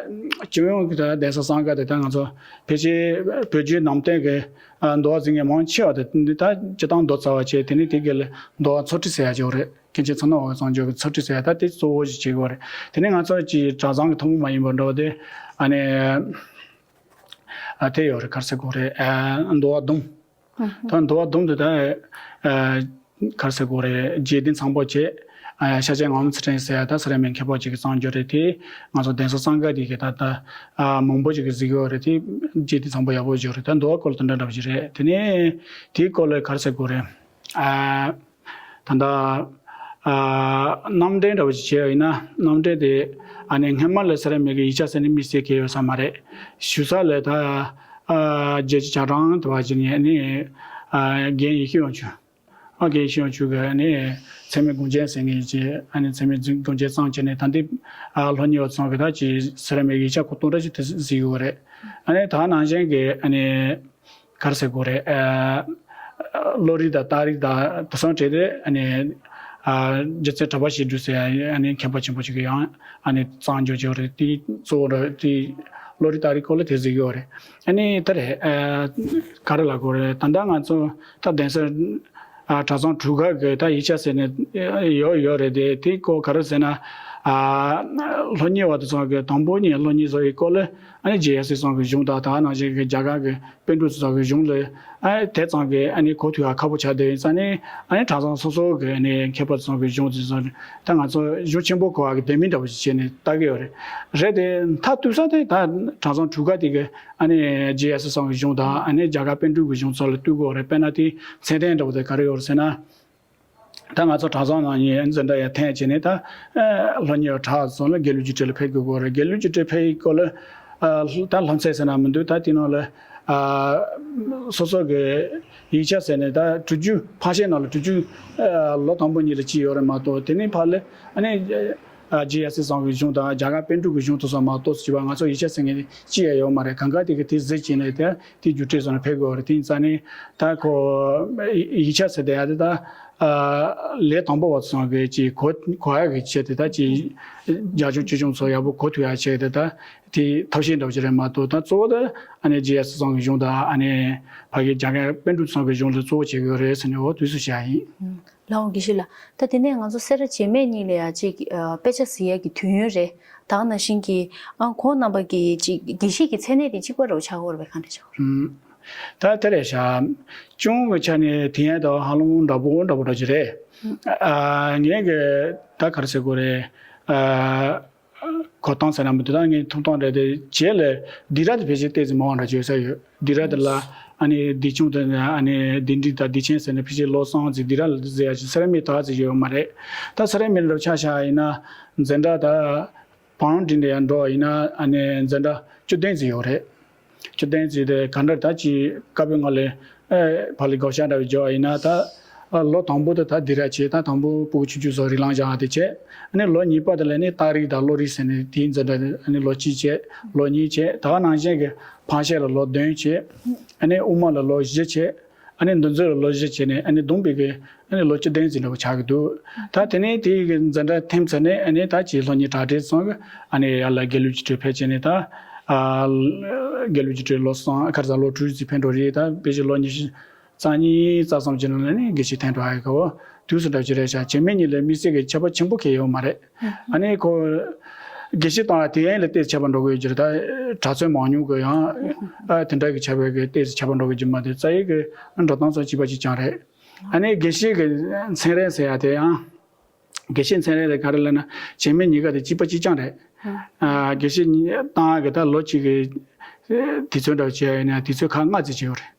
སྤྱི་ཡོངས་ཀྱི་ད་གདན་ས་གསུམ་ཀ་དེ་ད་ང་ཚོ་ཕལ་ཆེར་བོད་བརྒྱུད་ནང་བསྟན་གྱི་ཨ་མདོ་བ་གཟིགས་མཁན་མང་ཆེ་བ་དེ་འདི་ད་སྤྱིར་བཏང་མདོ་རྩ་བ་བྱས། དེ་ནས་དེ་ག་ལ་མདོ་བ་ཚོགས་ཁྲིད་ཟེར་ཡ་ཅིག་ཡོད་རེད། མཁན་ཆེན་ཚེ་ནོར་བ་གཙང་ཆུ་གི་ཚོགས་ཁྲིད་ཟེར་ཡ་ད་དེ་གཙོ་བོ་ཞིག་བྱེད་ཀྱི་ཡོད་རེད། དེ་ནས་ང་ཚོ་ཅིག་གྲྭ་ཚང་གི་ཐུན་མོང་མ་ཡིན་པ་འདྲ་བོ་དེ་ཨ་ནི་ཨ་དེ་ཡོད་རེད། ག་རེ་ཟེར་དགོས་རེད། ཨ་མདོ་བ་སྡོམ། ད་མདོ་བ་སྡོམ་དེ་ད་ཨ་ག་རེ་ཟེར་དགོས་རེད། རྗེ་བདུན་ཚང་པོ་བྱས། ཨ་ཤཱཀྱའི་ངག་དབང་ཚུལ་ཁྲིམས་ཟེར་ཡ་ད་སེ་ར་སྨད་མཁས་པ་ཅིག་གིས་བརྩམས་ཡོད་རེད། དེ་ང་ཚོ་གདན་ས་གསུམ་ཀ་དེ་གི་ད་ད་ཨ་མང་པོ་ཅིག་གིས་གཟིགས་ཡོད་རེད། དེ་རྗེ་བདུན་ཚང་པོ་ཡག་པོ་ཅིག་ཡོད་རེད། ད་མདོ་བ་སྐོར་ལ་དེ་འདྲ་འདྲ་བོ་ཅིག་རེད། དེ་ནས་དེའི་སྐོར་ལ་ག་རེ་ཟེར་དགོས་རེད། ཨ་ད་ལྟ་ཨ་རྣམ་འགྲེལ་འདྲ་བོ་ཅིག་བྱས་ཡིན་ན་རྣམ་འགྲེལ་དེ་ཨ་ནི་སྔན་མ་ལ་སེ་ར་སྨད་ཀྱི་ཡིག་ཆ་ཟེར་ནས་དམིགས་བསལ་གང་ཡང་ཡོད་ས་མ་རེད། ཞུ་ས་ལ་ད་ཨ་རྒྱལ་སྤྱིའི་རྒྱ་གྲམ་དེ་བ་ཅིག་ནས་ཨ་ནི་ཨ་རྒན་ཡེ་ཤེས་དབང་ཕྱུག་ཨ་རྒན་ཡེ་ཤེས་དབང་ཕྱུག་གིས་ཨ་ནི་ཚད་མེད་སྒོམ་ཆེན་ཟེར་མཁན་ཅིག་ཨ་ནི་ཚད་མེད་སྒོམ་ཆེན་བརྩམས་བྱས་ནས་ད་འདི་ཨ་སློབ་གཉེར་བ་ཚང་གིས་ད་ཅིག་སེ་ར་སྨད་ཀྱི་ཡིག་ཆ་ཁུངས་གཏུགས་འདྲ་ཅིག་དེ་གཟིགས་ཡོད་རེད། ཨ་ནི་ད་ནང་བཞིན་གྱི་ཨ་ནི། ག་རེ་ཟེར་དགོས་རེད། ཨ་བློ་རིག་དང་རྟགས་རིགས་དང་དེ་ཚོ་བྲལ་ཏེ་ཨ་ནི་ཨ་རྗེ་བཙུན་གྲགས་པ་ཞེ་སྒྲོན་ཟེར་ཡ་ཨ་ནི་མཁས་པ་ཆེན་པོ་ཞིག་གིས་ཡང་ཨ་ནི་བརྩམས་འཇོག་བྱས་ཡོད་རེད། དེ་གཙོ་བོ་ར་དེ་བློ་རིག་རྟགས་རིགས་སྐོར་ལ་དེ་གཟིགས་ཡོད་རེད། ཨ་ནི་ད་རེད། ཨ་ག་རེ་ལབ་དགོས་རེད། ད་ལྟ་ང་ཚོ་ད་གདན་ས་ཨ་གྲྭ་ཚང་གྲུབ་ཁ་གི་ད་ཡིག་ཆ་ཟེར་ནས་ཡོད་ཡོད་རེད་དེ། དེ་སྐོར་ག་རེ་ཟེར་ན། ཨ་སློབ་གཉེར་བ་དེ་ཚོ་གི་དང་པོ་ཉིད་སློབ་གཉེར་བཟོ་བའི་སྐོར་ལ་ཨ་ནི་རྗེ་ཡབ་སྲས་ཚང་གི་གཞུང་དང་། ད་ནང་བཞིན་གི་རྒྱ་གར་གི་པཎ་གྲུབ་ཚང་གི་གཞུང་ལ་ཨ་དེ་ཙམ་གྱིས་ཨ་ནི་གོ་ཐུབ་ཡ་ཁག་པོ་ཆགས་བསྡད་ཡིན་ཙང་ནི། ཨ་ནི་གྲྭ་ཚང་སོ་སོ་གི་ཨ་ནི་མཁས་པ་ཚང་གི་གཞུང་དེ་ཚོ་ད་ང་ཚོ་གཞུང་ཆེན་པོ་གོ་བ་གི་ལྡེ་མིག་འདྲ་བོ་ཞིག་བྱས་ནས་ལྟ་གི་ཡོད་རེད། རེད་དེ། མཐར་གཏུགས་ས་དེ་ད་གྲྭ་ཚང་གྲུབ་ཁ་དེ་གི་ཨ་ནི་རྗེ་ཡབ་སྲས་ཚང་གི་གཞུང་དང་ཨ་ནི་རྒྱ་གར་པཎ་གྲུབ་ཀྱི་གཞུང་ཚོ་ལ་གཏུག་གི་ཡོད་རེད། དཔེར་ན་དེ་མཚན་ལྡན་འདྲ་བོ་དེ་ག་རེ་ཡོད་རེད་ཟེར་ན། ད་ང་ཚོ་གྲྭ་ཚང་ནང་ནས་འཛིན་གྲྭ་ཡར་ཐོན་བྱས་ནས་ད་ཨ་སློབ་གཉེར་གྲྭ་ཚང་ལ་དགེ་ལུགས་ཀྱི་ཁྲིད་ལ་ཕེབས་དགོས་ཀྱི་ཡོད་རེད། དགེ་ལུགས་ཀྱི་ཁྲིད་ཕེབས་ཡི་སྐོར་ལ་ཨ་ད་སློབ་ཚན་ཟེར་ན་མི་འདུག་ད་དེ་ནང་ལ་ཨ་སོ་སོ་གི་ཡིག་ཆ་ཟེར་ནས་ད་དྲུག་ཅུ་ཕལ་ཆེར་ནང་ལ་དྲུག་ཅུ་ཨ་ལོ་དང་པོ་གཉིས་ལ་གཅིག་ཡོད་རེད་མ་གཏོགས། དེ་ནས་ཕར་ལ་ཨ་ནི་ཨ་རྗེ་ཡབ་སྲས་ཚང་གི་གཞུང་དང་རྒྱ་གར་པཎ་གྲུབ་ཀྱི་གཞུང་དེ་ཚོ་མ་གཏོགས་བྱས་པ་ང་ཚོ་ཡིག་ཆ་ཟེར་མཁན་གཅིག་ཡང་ཡོད་མ་རེད། གང་ག་དེ་གི་དེ་གཟིགས་བྱས་ནས་དེ་དེ་རྒྱུགས་སྤྲོད་བཟོ་ནས་ཕེབས་དགོས་པ་རེད། དེ་ཡིན་ཙང་ནི་ད་ཁོ་ཡིག་ཆ་ཟེར་དེ་ཡ་དེ་ད་ཨ་ལས་དང་པོ་བ་ཚང་གི་ཅིག་གོ་གོ་ཡ་གི་ཆེད་དེ་ད་ཅིག་རྒྱ་ཆུང་ཆེ་ཆུང་ཚོ་ཡག་པོ་གོ་ཐུབ་ཡ་ཆེད་དེ་ད་དེ་ཐབས་ཤེས་འདྲ་བོ་ཅིག་རེད་མ་གཏོགས། ད་གཙོ་བོ་ད་ཨ་ནི་རྗེ་ཡབ་སྲས་ཚང་གི་གཞུང་དང་ཨ་ནི་ཕ་གི་རྒྱ་གར་པཎ་གྲུབ་ཚང་གི་གཞུང་ལ་གཙོ་བོ་བྱེད་དགོས་རེད་ཟེར་ནས་འོ་དུས་སུ་བཤད་ཡིན། ལགས་འོང་། དགེ་བཤེས་ལགས། ད་དེ་ནས་ང་ཚོ་སེ་ར་བྱེས་སྨད་གཉིས་ལ་ཡ་གཅིག་ཨ་དཔེ་ཆ་གཟིགས་ཡ་གི་དུས་ཡུན་རེད། ད་ག་ནང་བཞིན་གྱི་ཨ་ཁོང་རྣམ་པ་གི་གཅིག་དགེ་བཤེས་ཀྱི་མཚན་གནས་དེ་གཅིག་པ་འདྲ་བོ་ཆགས་ཀྱི་ཡོད་རེད་པས། གང་འདྲ་ཆགས་ཀྱི་ཡོད་རེད། ཨུམ། ད་དེ་རེད་ཤག་གཅུང་གི་ཆ་ནས་དེ་ཡན་དང་ཧ་ལམ་འདྲ་པོ་འདྲ་པོ་འདྲ་ཅིག་རེད། ཨ་ངས་གི་ད་ག་རེ་ཟེར་དགོས་རེད། ཨ་གོ་སྟངས་ཟེར་ན་མི་འདུག་ད་ངས་ཐུག་སྟངས་རེད་དེ། རྗེས་ལ་སྡིགས་ར་དེ་ཕལ་ཆེར་ཏོག་ཙམ་མང་བ་འདྲ་ཅིག་ཡོད་ས་ཡོད། སྡིགས་ར་དེ་ལ་ཨ་ནི་སྡིག་ཆུང་དེ་ཨ་ནི་སྡིག་འདི་དང་སྡིག་ཆེན་ཟེར་ནས་ཕལ་ཆེར་ལོ་གསུམ་ཙམ་སྡིགས་ར་ལ་ཟེར་ཡ་ཅིག་སེ་ར་སྨད་ད་ག་ཙམ་ཡོད་མ་རེད། ད་སེ་ར་སྨད་འདྲ་ཆ་བཞག་ཡིན་ན་འཛིན་གྲྭ་ད་བང་སྒྲིག་འདྲ་ཡང་འགྲོ་བ་ཡིན་ན་ཨ་ནི་འཛིན་གྲྭ་བཅུ་བདུན་ཙམ་ཡོད་རེད། བཅུ་བདུན་ཙམ་དེ་ག་འདྲ་ད་ཅིག་བཀའ་པོད་ལྔ་ལས་ཨེ་ཕར་ལ་བགོ་བཤའ་འདྲ་བོ་རྒྱག་པ་ཡིན་ན། ད་ཨ་ལོ་དང་པོ་དེ་ད་སྡིགས་ར་བྱས། ད་དང་པོ་སྤུ་གུ་ཆུང་ཆུང་ཚོ་རིགས་ལམ་སྦྱང་བ་དེ་བྱས། ཨ་ནི་ལོ་གཉིས་པ་དེ་ལ་ནི་རྟགས་རིགས་དང་བློ་རིག་ཟེར་ནས་དེའི་འཛིན་གྲྭ་ཨ་ནི་ལོ་གཅིག་བྱས། ལོ་གཉིས་བྱས། ད་ག་ནང་བཞིན་གྱི་འཕགས་བཤད་ལ་ལོ་བདུན་བྱས། ཨ་ནི་དབུ་མ་ལ་ལོ་བཞི་བྱས། ཨ་ནི་འདུལ་འཛིན་ལ་ལོ་བཞི་བྱས་ནས་ཨ་ནི་བསྡོམས་པས་ཀྱི་ཨ་ནི་ལོ་བཅུ་བདུན་ཙམ་འདྲ་བོ་ཆགས་ཀྱི་འདུག་ད་དེ་ནས་དེའི་གི་འཛིན་གྲྭ་ཐིམ་ཚར་ནས་ཨ་ནི་ད་ཅིག་སློབ་གཉེར་གྲ་སྒྲིག་སོང་གི་ཨ་ནི་ཡར་ལ་དགེ་ལུགས་ཀྱི་ཁྲིད་ཕེབས་བྱས་ནས། ད་ཨ་དགེ་ལུགས་ཀྱི་ཁྲིད་ལོ་གསུམ་ཁར་ས་ལོ་དྲུག་ཙམ་ཕེབས་འགྲོ་རེད། ད་དཔེ་ཆ་ལོ་ཉི་ཤུ་རྩ་གཉིས་རྩ་གསུམ་ཅིག་ནང་ལ་ནི་དགེ་བཤེས་ཐོན་འགྲོ་ཡ་གི་འོ་དུས་སུ་འདྲ་ཅིག་རེད་ཤག་བྱེས་སྨད་གཉིས་ལ་དམིགས་བསལ་གྱི་ཁྱད་པར་ཆེན་པོ་གང་ཡང་ཡོད་མ་རེད། ཨ་ནི་ཁོ་དགེ་བཤེས་བཏང་བ་དེ་ཡན་ལ་ཏོག་ཙམ་ཁྱད་པར་འགྲོ་གི་ཡོད་ཀྱི་རེད། ད་གྲྭ་ཚོན་མང་ཉུང་གི་ཡང་ཨ་དེ་འདྲ་གི་ཁྱད་པར་གི་ཏོག་ཙམ་ཁྱད་པར་འགྲོ་གི་ཡོད་མ་རེད། རྩ་བའི་གི་འགྲོ་སྟངས་ཚོ་གཅིག་པ་གཅིག་རྐྱང་རེད། ཨ་ནི་དགེ་བཤེས་ཀྱི་མཚན་རེ་ཟེར་ཡ་དེ་ཡང་། དགེ་བཤེས་མཚན་རེ་དེ་ག་རེ་ལབ་ན་བྱེས་སྨད་གཉིས་ཀ་དེ་གཅིག་པ་གཅིག་རྐྱང་རེད། ཨ་དགེ་བཤེས་གཉིས་བཏང་ཡ་གི་ད་ལོ་གཅིག་གི་དུས་ཚོད་འདྲ་བོ་བྱས་ཡིན་ན་དུས་ཚོད་ཁག་ལྔ་ཙམ་བྱས་ཡོད་རེད།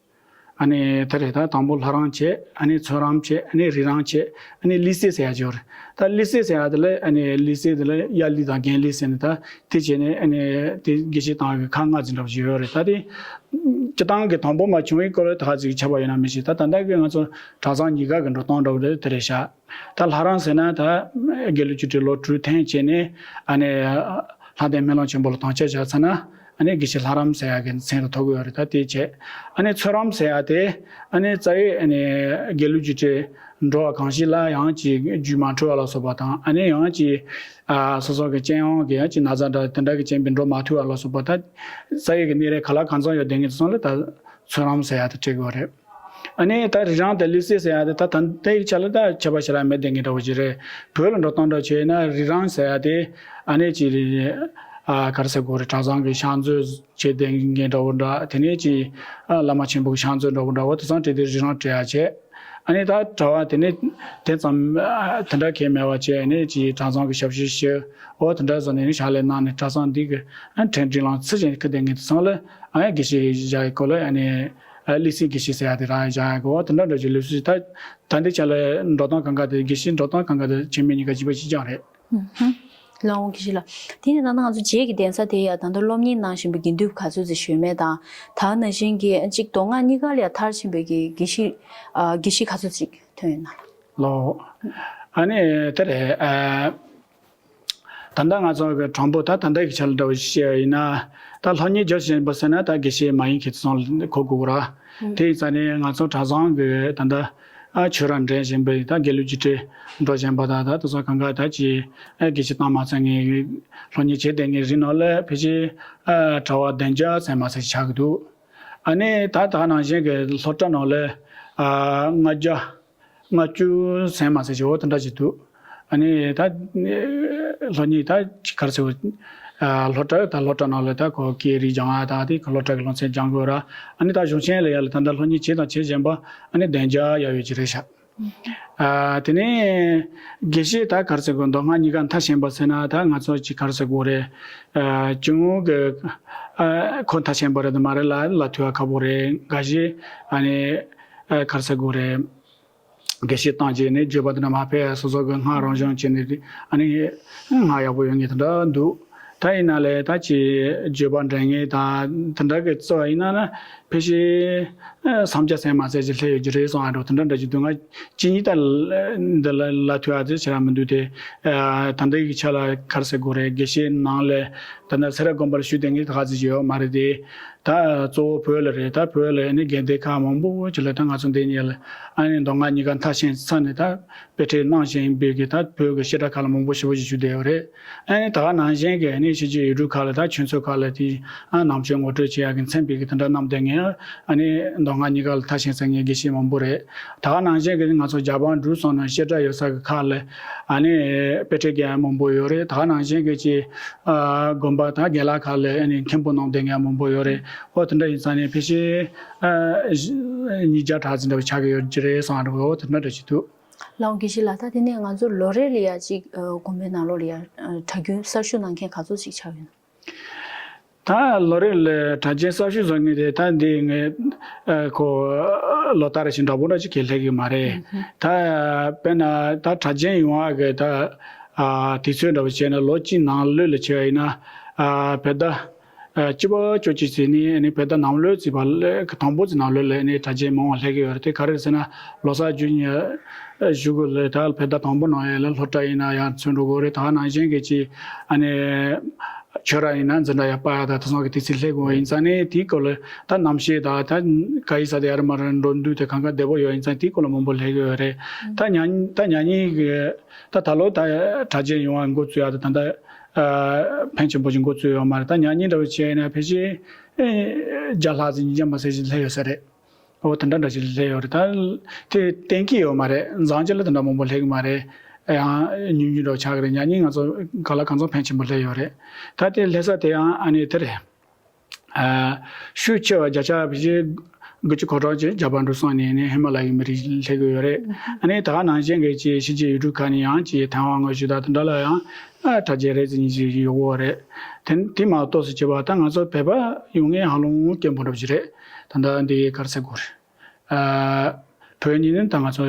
ཨ་ནི་དེ་རེད། ད་དང་པོ་ལྷ་རམས་བྱས། ཨ་ནི་ཚོད་རམས་བྱས། ཨ་ནི་རིགས་རམས་བྱས། ཨ་ནི་ཀླད་རྩོད་ཟེར་ཡ་ཅིག་ཡོད་རེད། ད་ཀླད་རྩོད་ཟེར་ཡ་དེ་ལ་ཨ་ནི་ཀླད་རྩོད་དེ་ལ་དབྱར་གླུད་དང་རྒན་གླུད་ཟེར་ནས་ད་དེ་བྱས་ནས་ཨ་ནི་དེ་དགེ་བཤེས་བཏང་ཡ་གི་ཁག་ལྔ་ཙམ་འདྲ་བོ་ཅིག་ཡོད་རེད། ད་དེ་སྤྱིར་བཏང་གི་དང་པོ་མ་བྱུང་བའི་སྐོར་ལ་ད་ག་ཅིག་ཁྱད་པར་ཡོད་ན་མི་ཤེས། ད་ད་ལྟ་གི་ང་ཚོ་གྲྭ་ཚང་གཉིས་ཀ་གི་འགྲོ་སྟངས་འདྲ་བོ་རེད། དེ་རེད་ཤག་ད་ལྷ་རམས་ཟེར་ན་ད་དགེ་ལུགས་ཀྱི་ཁྲིད་ལོ་དྲུག་ཐོན་བྱས་ནས་ཨ་ནི་ལྷ་ལྡན་སྨོན་ལམ་ཆེན་པོ་ལ་དམ་བཅའ་བཞག་ཚར་ན་ཨ་ནི་དགེ་བཤེས་ལྷ་རམས་ཟེར་ཡ་གི་མཚན་རེ་ཐོབ་ཀྱི་ཡོད་རེད། ད་དེ་བྱས། ཨ་ནི་ཚོད་རམས་ཟེར་ཡ་དེ་ཨ་ནི་རྩ་བའི་ཨ་ནི་དགེ་ལུགས་ཀྱི་ཁྲིད་འགྲོ་བ་གང་ཞིག་ལ་ཡང་ཅིག་རྒྱུས་མ་འཕྲོད་པ་ལ་སོགས་པ་དང་། ཨ་ནི་ཡང་ཅིག་ཨ་སོ་སོ་གི་སྤྱན་དབང་གི་ཡང་ཅིག་ན་ཚ་འདྲ་དེ་འདྲ་གི་རྐྱེན་པས་འགྲོ་མ་ཐུབ་པ་ལ་སོགས་པ། ད་རྩ་བའི་གི་གནས་རེ་ག་ལ་གང་འཚམ་ཡོད་དེ་ངེས་སོང་ལ་ད་ཚོད་རམས་ཟེར་ཡ་དེ་སྤྲད་ཀྱི་ཡོད་རེད། ཨ་ནི་ད་རིགས་རམས་དང་ཀླད་རྩོད་ཟེར་ཡ་དེ་ད་ད་ལྟའི་ཆ་ལ་ད་ཁྱད་པར་ཞེ་དྲག་མེད་དེ་ངེས་འདྲ་བོ་ཅིག་རེད། བོད་ལ་འགྲོ་སྟངས་འདྲ་བྱས་ན་རིགས་རམས་ཟེར་ཡ་དེ་ཨ་ནི་ཅིག་ཨ་ག་རེ་ཟེར་དགོས་རེད། གྲྭ་ཚང་གི་ཕྱག་མཛོད་བྱས་དེ་ངེས་འདྲ་བོ་འདྲ། དེ་ནས་ཅིག་ཨ་བླ་མ་ཆེན་པོ་གི་ཕྱག་མཛོད་འདྲ་བོ་འདྲ་བོ་དེ་ཚང་སྤྲད་དེ་རིགས་རམས་སྤྲད་ཡ་བྱས། ཨ་ནི་ད་གྲྭ་པ་དེ་ནས་དེ་ཙམ་ཨ་དེ་འདྲ་གང་མེད་པ་བྱས། ཨ་ནི་ཅིག་གྲྭ་ཚང་གི་ཞབས་ཕྱི་ཞུ་འོ་དེ་འདྲ་བཟོ་ནས་ནི་ཕྱག་ལས་གནང་ནས་གྲྭ་ཚང་འདི་གི་ཨ་ཁྲིམས་སྒྲིག་ལམ་ཚུལ་བཞིན་ཁུར་དེ་ངེས་དེ་ཚང་ལ་ཨ་ནི་དགེ་བཤེས་བཞག་ཡི་སྐོར་ལ་ཨ་ནི། ཨ་ཀླད་རྩོད་དགེ་བཤེས་ཟེར་ཡ་དེ་རང་ཡང་བཞག་ཡ་གི་འོ་དེ་འདྲ་འདྲ་ཅིག་ལས་སུ་ད་ད་འདི་ཆ་ལ་འགྲོ་སྟངས་གང་ག་དེ་དགེ་བཤེས་འགྲོ་སྟངས་གང་ག་དེ་བྱེས་སྨད་གཉིས་ཀ་གཅིག་པ་གཅིག་རྐྱང་རེད། ཧུམ་ཧུམ། ལགས་འོང་དགེ་བཤེས་ལགས། དེ་ནས་ད་ལྟ་ང་ཚོ་རྗེས་ཀྱི་གདན་ས་དེ་ཡ་ད་ལྟ་སློབ་གཉེར་གནང་བཞིན་པའི་དགེ་འདུན་ག་ཚོད་ཅིག་ཞུས་མེད་དང་། ད་ནང་བཞིན་གྱི་གཅིག་མདོ་སྔགས་གཉིས་ཀ་ལ་ཡ་མཐར་ཕྱིན་པའི་གི་དགེ་བཤེས་ཨ་དགེ་བཤེས་ག་ཚོད་ཅིག་ཐོན་ཡོད་ན། ལགས་འོང་། ཨ་ནི་དེ་རེད། ཨ། ད་ ད་ལྟ་ང་ཚོ་གི་གྲངས་འབོར་ད་ད་ལྟ་གི་ཆ་ལ་འདྲ་བོ་ཞིག་བཤད་ཡིན་ན། ད་སློབ་གཉེར་རྒྱུ་ཞིག་ཡིན་པ་ཟེར་ན་ད་དགེ་བཤེས་མ་ཡིན་མཁན་ཚོ་ཚང་ལ་གོ་དགོས་ར། དེ་ཡིན་ཙང་ནས་ང་ཚོ་གྲྭ་ཚང་གི་ད་ལྟ་ཨ་ཆོས་ར་འདྲེན་བཞིན་པའི་ད་དགེ་ལུགས་ཀྱི་གྲས་འགྲོ་བཞིན་པ་དང་། ད་དེ་ཚོ་གང་ག་ད་ཅི་ཨ་དགེ་བཤེས་བཏང་མ་ཚར་ངེས་སློབ་གཉེར་བྱེད་བསྡད་ངེས་རིགས་ནང་ལ་ཕལ་ཆེར་ཨ་གྲྭ་པ་བདུན་བརྒྱ་ཙམ་མ་ཟིན་ཆགས་ཀྱི་འདུག་ཨ་ནི་ད་ད་ནང་བཞིན་གྱི་སློབ་གྲྭ་ནང་ལ་ཨ་ལྔ་བརྒྱ་ལྔ་བཅུ་ཟིན་མ་ཟིན་ཞེ་པོ་དེ་འདྲ་ཞིག་འདུག་ཨ་ནི་ད་སློབ་གཉེར་ད་ག་རེ་ཟེར་དགོས། ཨ་སློབ་གྲྭ་ད་སློབ་གྲྭ་ནང་ལ་ད་ཁོ་སྐད་རིགས་སྦྱང་ཡ་ད་དེ་སློབ་གྲྭ་གི་སློབ་ཚན་སྦྱང་དགོས་ར། ཨ་ནི་ད་གཞུང་ཆེན་ལ་ཡ་ལ་ད་ལྟ་སློབ་གཉེར་བྱས་དང་བྱེད་བཞིན་པ་ཨ་ནི་བདུན་བརྒྱ་ཡར་ཡོད་ཀྱི་རེད་ཤག་ཨ་དེ་ནས་དགེ་བཤེས་ད་ག་རེ་ཟེར་དགོས། མདོ་སྔགས་གཉིས་ཀ་མཐར་ཕྱིན་པ་ཟེར་ན་ད་ང་ཚོ་ཅིག་ག་རེ་ཟེར་དགོས་རེད། ཨ་ཅུང་གི་ཨ་ཁོ་མཐར་ཕྱིན་པ་རེད་དེ་མ་རེད་ལ་ལ་ཐུག་ཡ་ཁག་པོ་རེད། འགའ་ཞིག་ཨ་ནི་ཨ་ག་རེ་ཟེར་དགོས་རེད། དགེ་བཤེས་བཏང་རྗེས་ནས་བརྗོད་པ་དེ་འདྲ་མ་ཕེབས། སོ་སོ་གི་སྔགས་རང་སྦྱོང་བྱས་ནས་ཨ་ནི་སྔགས་ཡག་པོ་ཡོད་མཁན་དེ་འདྲ་འདུག་ད་ཡིན་ན་ལས་ད་ཅི་བརྗོད་པ་འདྲེན་མཁན་དང་དེ་འདྲ་གི་རྩ་བ་ཡིན་ན་ན་ཕལ་ཆེར་ཨ་བསམ་རྒྱ་ཟིན་མ་ཟིན་ཅིག་སླེབས་ཡོད་ཀྱི་རེད་བསམ་ཡ་འདྲ་བོ་དེ་འདྲ་འདྲ་ཅིག་འདུག་ང་གཅིག་གཉིས་ད་འདི་ལ་ལ་ཐུག་ཡ་དེ་བྱེད་ར་མི་འདུག་སྟེ། ཨ་ད་ལྟ་གི་ཆ་ལ་ག་རེ་ཟེར་དགོས་རེད། དགེ་བཤེས་ནང་ལས་ད་ལྟ་སེ་ར་དགོན་པར་བཞུགས་བསྡད་མཁན་ད་ག་ཚོད་ཅིག་ཡོད་མ་རེད་དེ། ད་གཙོ་བོ་བོད་ལ་རེད། ད་བོད་ལ་ཨ་ནི་དགོན་སྡེ་ཁག་མང་པོ་ཅིག་ལ་ད་ང་ཚོ་འདི་ཉིད་ལ་ཨ་ནི་མདོ་སྔགས་གཉིས་ཀ་མཐར་ཕྱིན་ཚར་ནས་ད་དཔེ་ཁྲིད་གནང་བཞིན་པའི་གི་ད་བོད་ཀྱི་བཤད་གྲྭ་ཁག་ལ་མང་པོ་ཞེ་པོ་ཞིག་བཞུགས་བསྡད་ཡོད་རེད། ཨ་ནི་ད་ག་ནང་བཞིན་གི་ཨ་ནི་ཕྱི་རྒྱལ་ཡུལ་གྲུ་ཁག་ལ་ད་ཆོས་ཚོགས་ཁག་ལ་དེ་ཨ་ནང་ཆོས་ངོ་སྤྲོད་བྱེད་ཡག་གི་མཚན་པའི་གི་དེ་འདྲ་གནང་བསྡད་མཁན་ཨ་ནི་མདོ་སྔགས་གཉིས་ཀ་ལ་མཐར་ཕྱིན་ཚར་མཁན་དགེ་བཤེས་མང་པོ་རེད། ད་ག་ནང་བཞིན་གི་ང་ཚོ་རྒྱ་བལ་འབྲུག་གསུམ་ནང་བཤད་གྲྭ་ཡོད་ས་གི་ཁག་ལ་ཨ་ནི་དཔེ་ཁྲིད་མཁན་མང་པོ་ཡོད་རེད། ད་ག་ནང་བཞིན་གི་ཅིག་ཨ་དགོན་པ་དང་དགེ་ལགས་ཁག་ལ་ཨ་ནི་མཁན་པོ་གནང་བསྡད་མཁན་མང་པོ་ཡོད་རེད། ཨོ་དེ་འདྲ་ཡིན་ཙང་ནས་ཕལ་ཆེར་ཨ་ཉིས་བརྒྱ་ཕྲག་ཙམ་འདྲ་བོ་ཆགས་ཀྱི་ཡོད་ཀྱི་རེད་བསམ་འདྲ་བོ་ཨོ་དེ་འདྲ་འདྲ་ཞིག་འདུག་ལགས་འོང་། དགེ་བཤེས་ལགས། ད་དེ་ནས་ང་ཚོ་ལོ་རེ་ལ་ཡ་གཅིག་ཨ་དགོན་པའི་ནང་ལོགས་ལ་ཡ་ཨ་གྲྭ་རྒྱུན་གསར་ཞུགས་གནང་མཁན་ག་ཚོད་ཅིག་ཆགས་ཡོད་ན། ད་ལོ་རེ་ལ་གྲྭ་རྒྱུན་གསར་ཞུགས་བཟོ་མཁན་དེ་ད་འདི་ངས་ཨ་ཁོ་ལོ་ལྟར་བཞིན་འདྲ་པོ་འདྲ་ཅིག་གི་སླེབས་ཀྱི་མ་རེད། ད་དཔེར་ན་ད་གྲྭ་རྒྱུན་ཡོང་བ་གི་ད་ཨ་དུས་ཚོད་འདྲ་པོ་བྱས་ན་ལོ་གཅིག་ནང་ལོགས་ལ་བྱས་པ་ཡིན་ན་ཨ་བོད་ཟླ་ཨ་བཅུ་པ་བཅུ་གཅིག་ཚེས་ནས་ཨ་ནི་བོད་ཟླ་ནང་ལོགས་ཚེས་པ་ལ་དང་པོ་ཚེས་ནང་ལོགས་ལ་ཨ་ནི་གྲྭ་རྒྱུན་མང་བ་སླེབས་ཀྱི་ཡོད་རེད། དེ་ག་རེ་རེད་ཟེར་ན་ལོ་གསར་རྒྱུན་ཨ་བཞུགས་གི་ལ་ད་བོད་ཟླ་དང་པོ་ནང་ཡ་ལ་སློབ་གྲྭ་ཡིན་ན་ཡང་ཚུད་འགྲོ་གི་རེད། ད་ག་ནང་བཞིན་གི་ཅིག་ཨ་ནི་ཆོས་ར་ཡིན་ན་འཛིན་གྲྭ་ཡར་སྤར་ཡ་ད་དེ་ཚོ་གི་དུས་ཚོད་སླེབས་དགོས་ཡིན་ཙང་ནས་དེའི་སྐོར་ལ་ད་གནམ་གཤིས་ད་ད་ག་ཡི་ས་དེ་ཡར་མར་འགྲོ་འདུག་དེ་གང་ག་བདེ་པོ་ཡོད་ཡིན་ཙང་དེའི་སྐོར་ལ་མང་པོ་སླེབས་ཀྱི་ཡོད་རེད། ད་ཉག་ཉིན་ད་ཉག་ཉིན་གི་ད་ད་ལོ་ད་གྲྭ་རྒྱུན་ཡོང་བ་འགོ་བཙུགས་ཡ་ད་ད་ད་ཕན་ཆེན་པོ་ཞིག་འགོ་བཙུགས་ཡོད་མ་རེད། ད་ཉག་ཉིན་འདྲ་བོ་བྱས་ན་ཕལ་ཆེར་བརྒྱ་ལྷག་ཙམ་ཉིས་བརྒྱ་མ་ཟིན་ཞིག་སླེབས་ཡོད་ས་རེད། ཨོ་དེ་འདྲ་འདྲ་ཞིག་སླེབས་ཡོད་རེད། ད་དེ་གཏན་འཁེལ་ཡོད་མ་རེད། མཛངས་ཆེ་ལ་དེ་འདྲ་མང་པོ་སླེབས་ཀྱི་མ་རེད། ཡང་ཉུང་ཉུང་འདྲ་བོ་ཆགས་ཀྱི་རེད། ཉག་ཉིན་ང་ཚོ་ག་ལ་གང་འཚམ་ཕན་ཆེན་པོ་སླེབས་ཡོད་རེད། ད་དེ་སླེབས་ས་དེ་ཡང་ཨ་ནི་དེ་རེད། ཨ་ཤུགས་ཆེ་བ་བརྒྱ་ཆ་བཞི་དགུ་བཅུ་གོ་གྲངས་ཅིག་རྒྱ་བལ་འབྲུག་གསུམ་ནས་ནི་ཧི་མ་ལ་ཡའི་མི་རིགས་སླེབས་ཀྱི་ཡོད་རེད། ཨ་ནི་ད་ག་ནང་བཞིན་གྱི་ཅིག་ཕྱི་རྒྱལ་ཡུལ་གྲུ་ཁག་ནས་ཡང་ཅིག་ཐའེ་ཝན་ངོས་བཞུགས་དང་དེ་འདྲ་ལ་ཡང་ཨ་གྲྭ་རྒྱུན་རེ་ཟིན་ཅིག་ཡོད་ཡོད་རེད། དེ་དེ་མ་གཏོགས་སུ་བྱས་པ་ད་ང་ཚོ་བོད་པ་ཡོང་མཁན་ཧ་ལམ་དཀོན་པོ་འདྲ་པོ་ཞིག་རེད། ད་ལྟ་འདི་ག་རེ་ཟེར་དགོས་རེད། ཨ་བོད་ཉིད་ནི་ད་ང་ཚོ་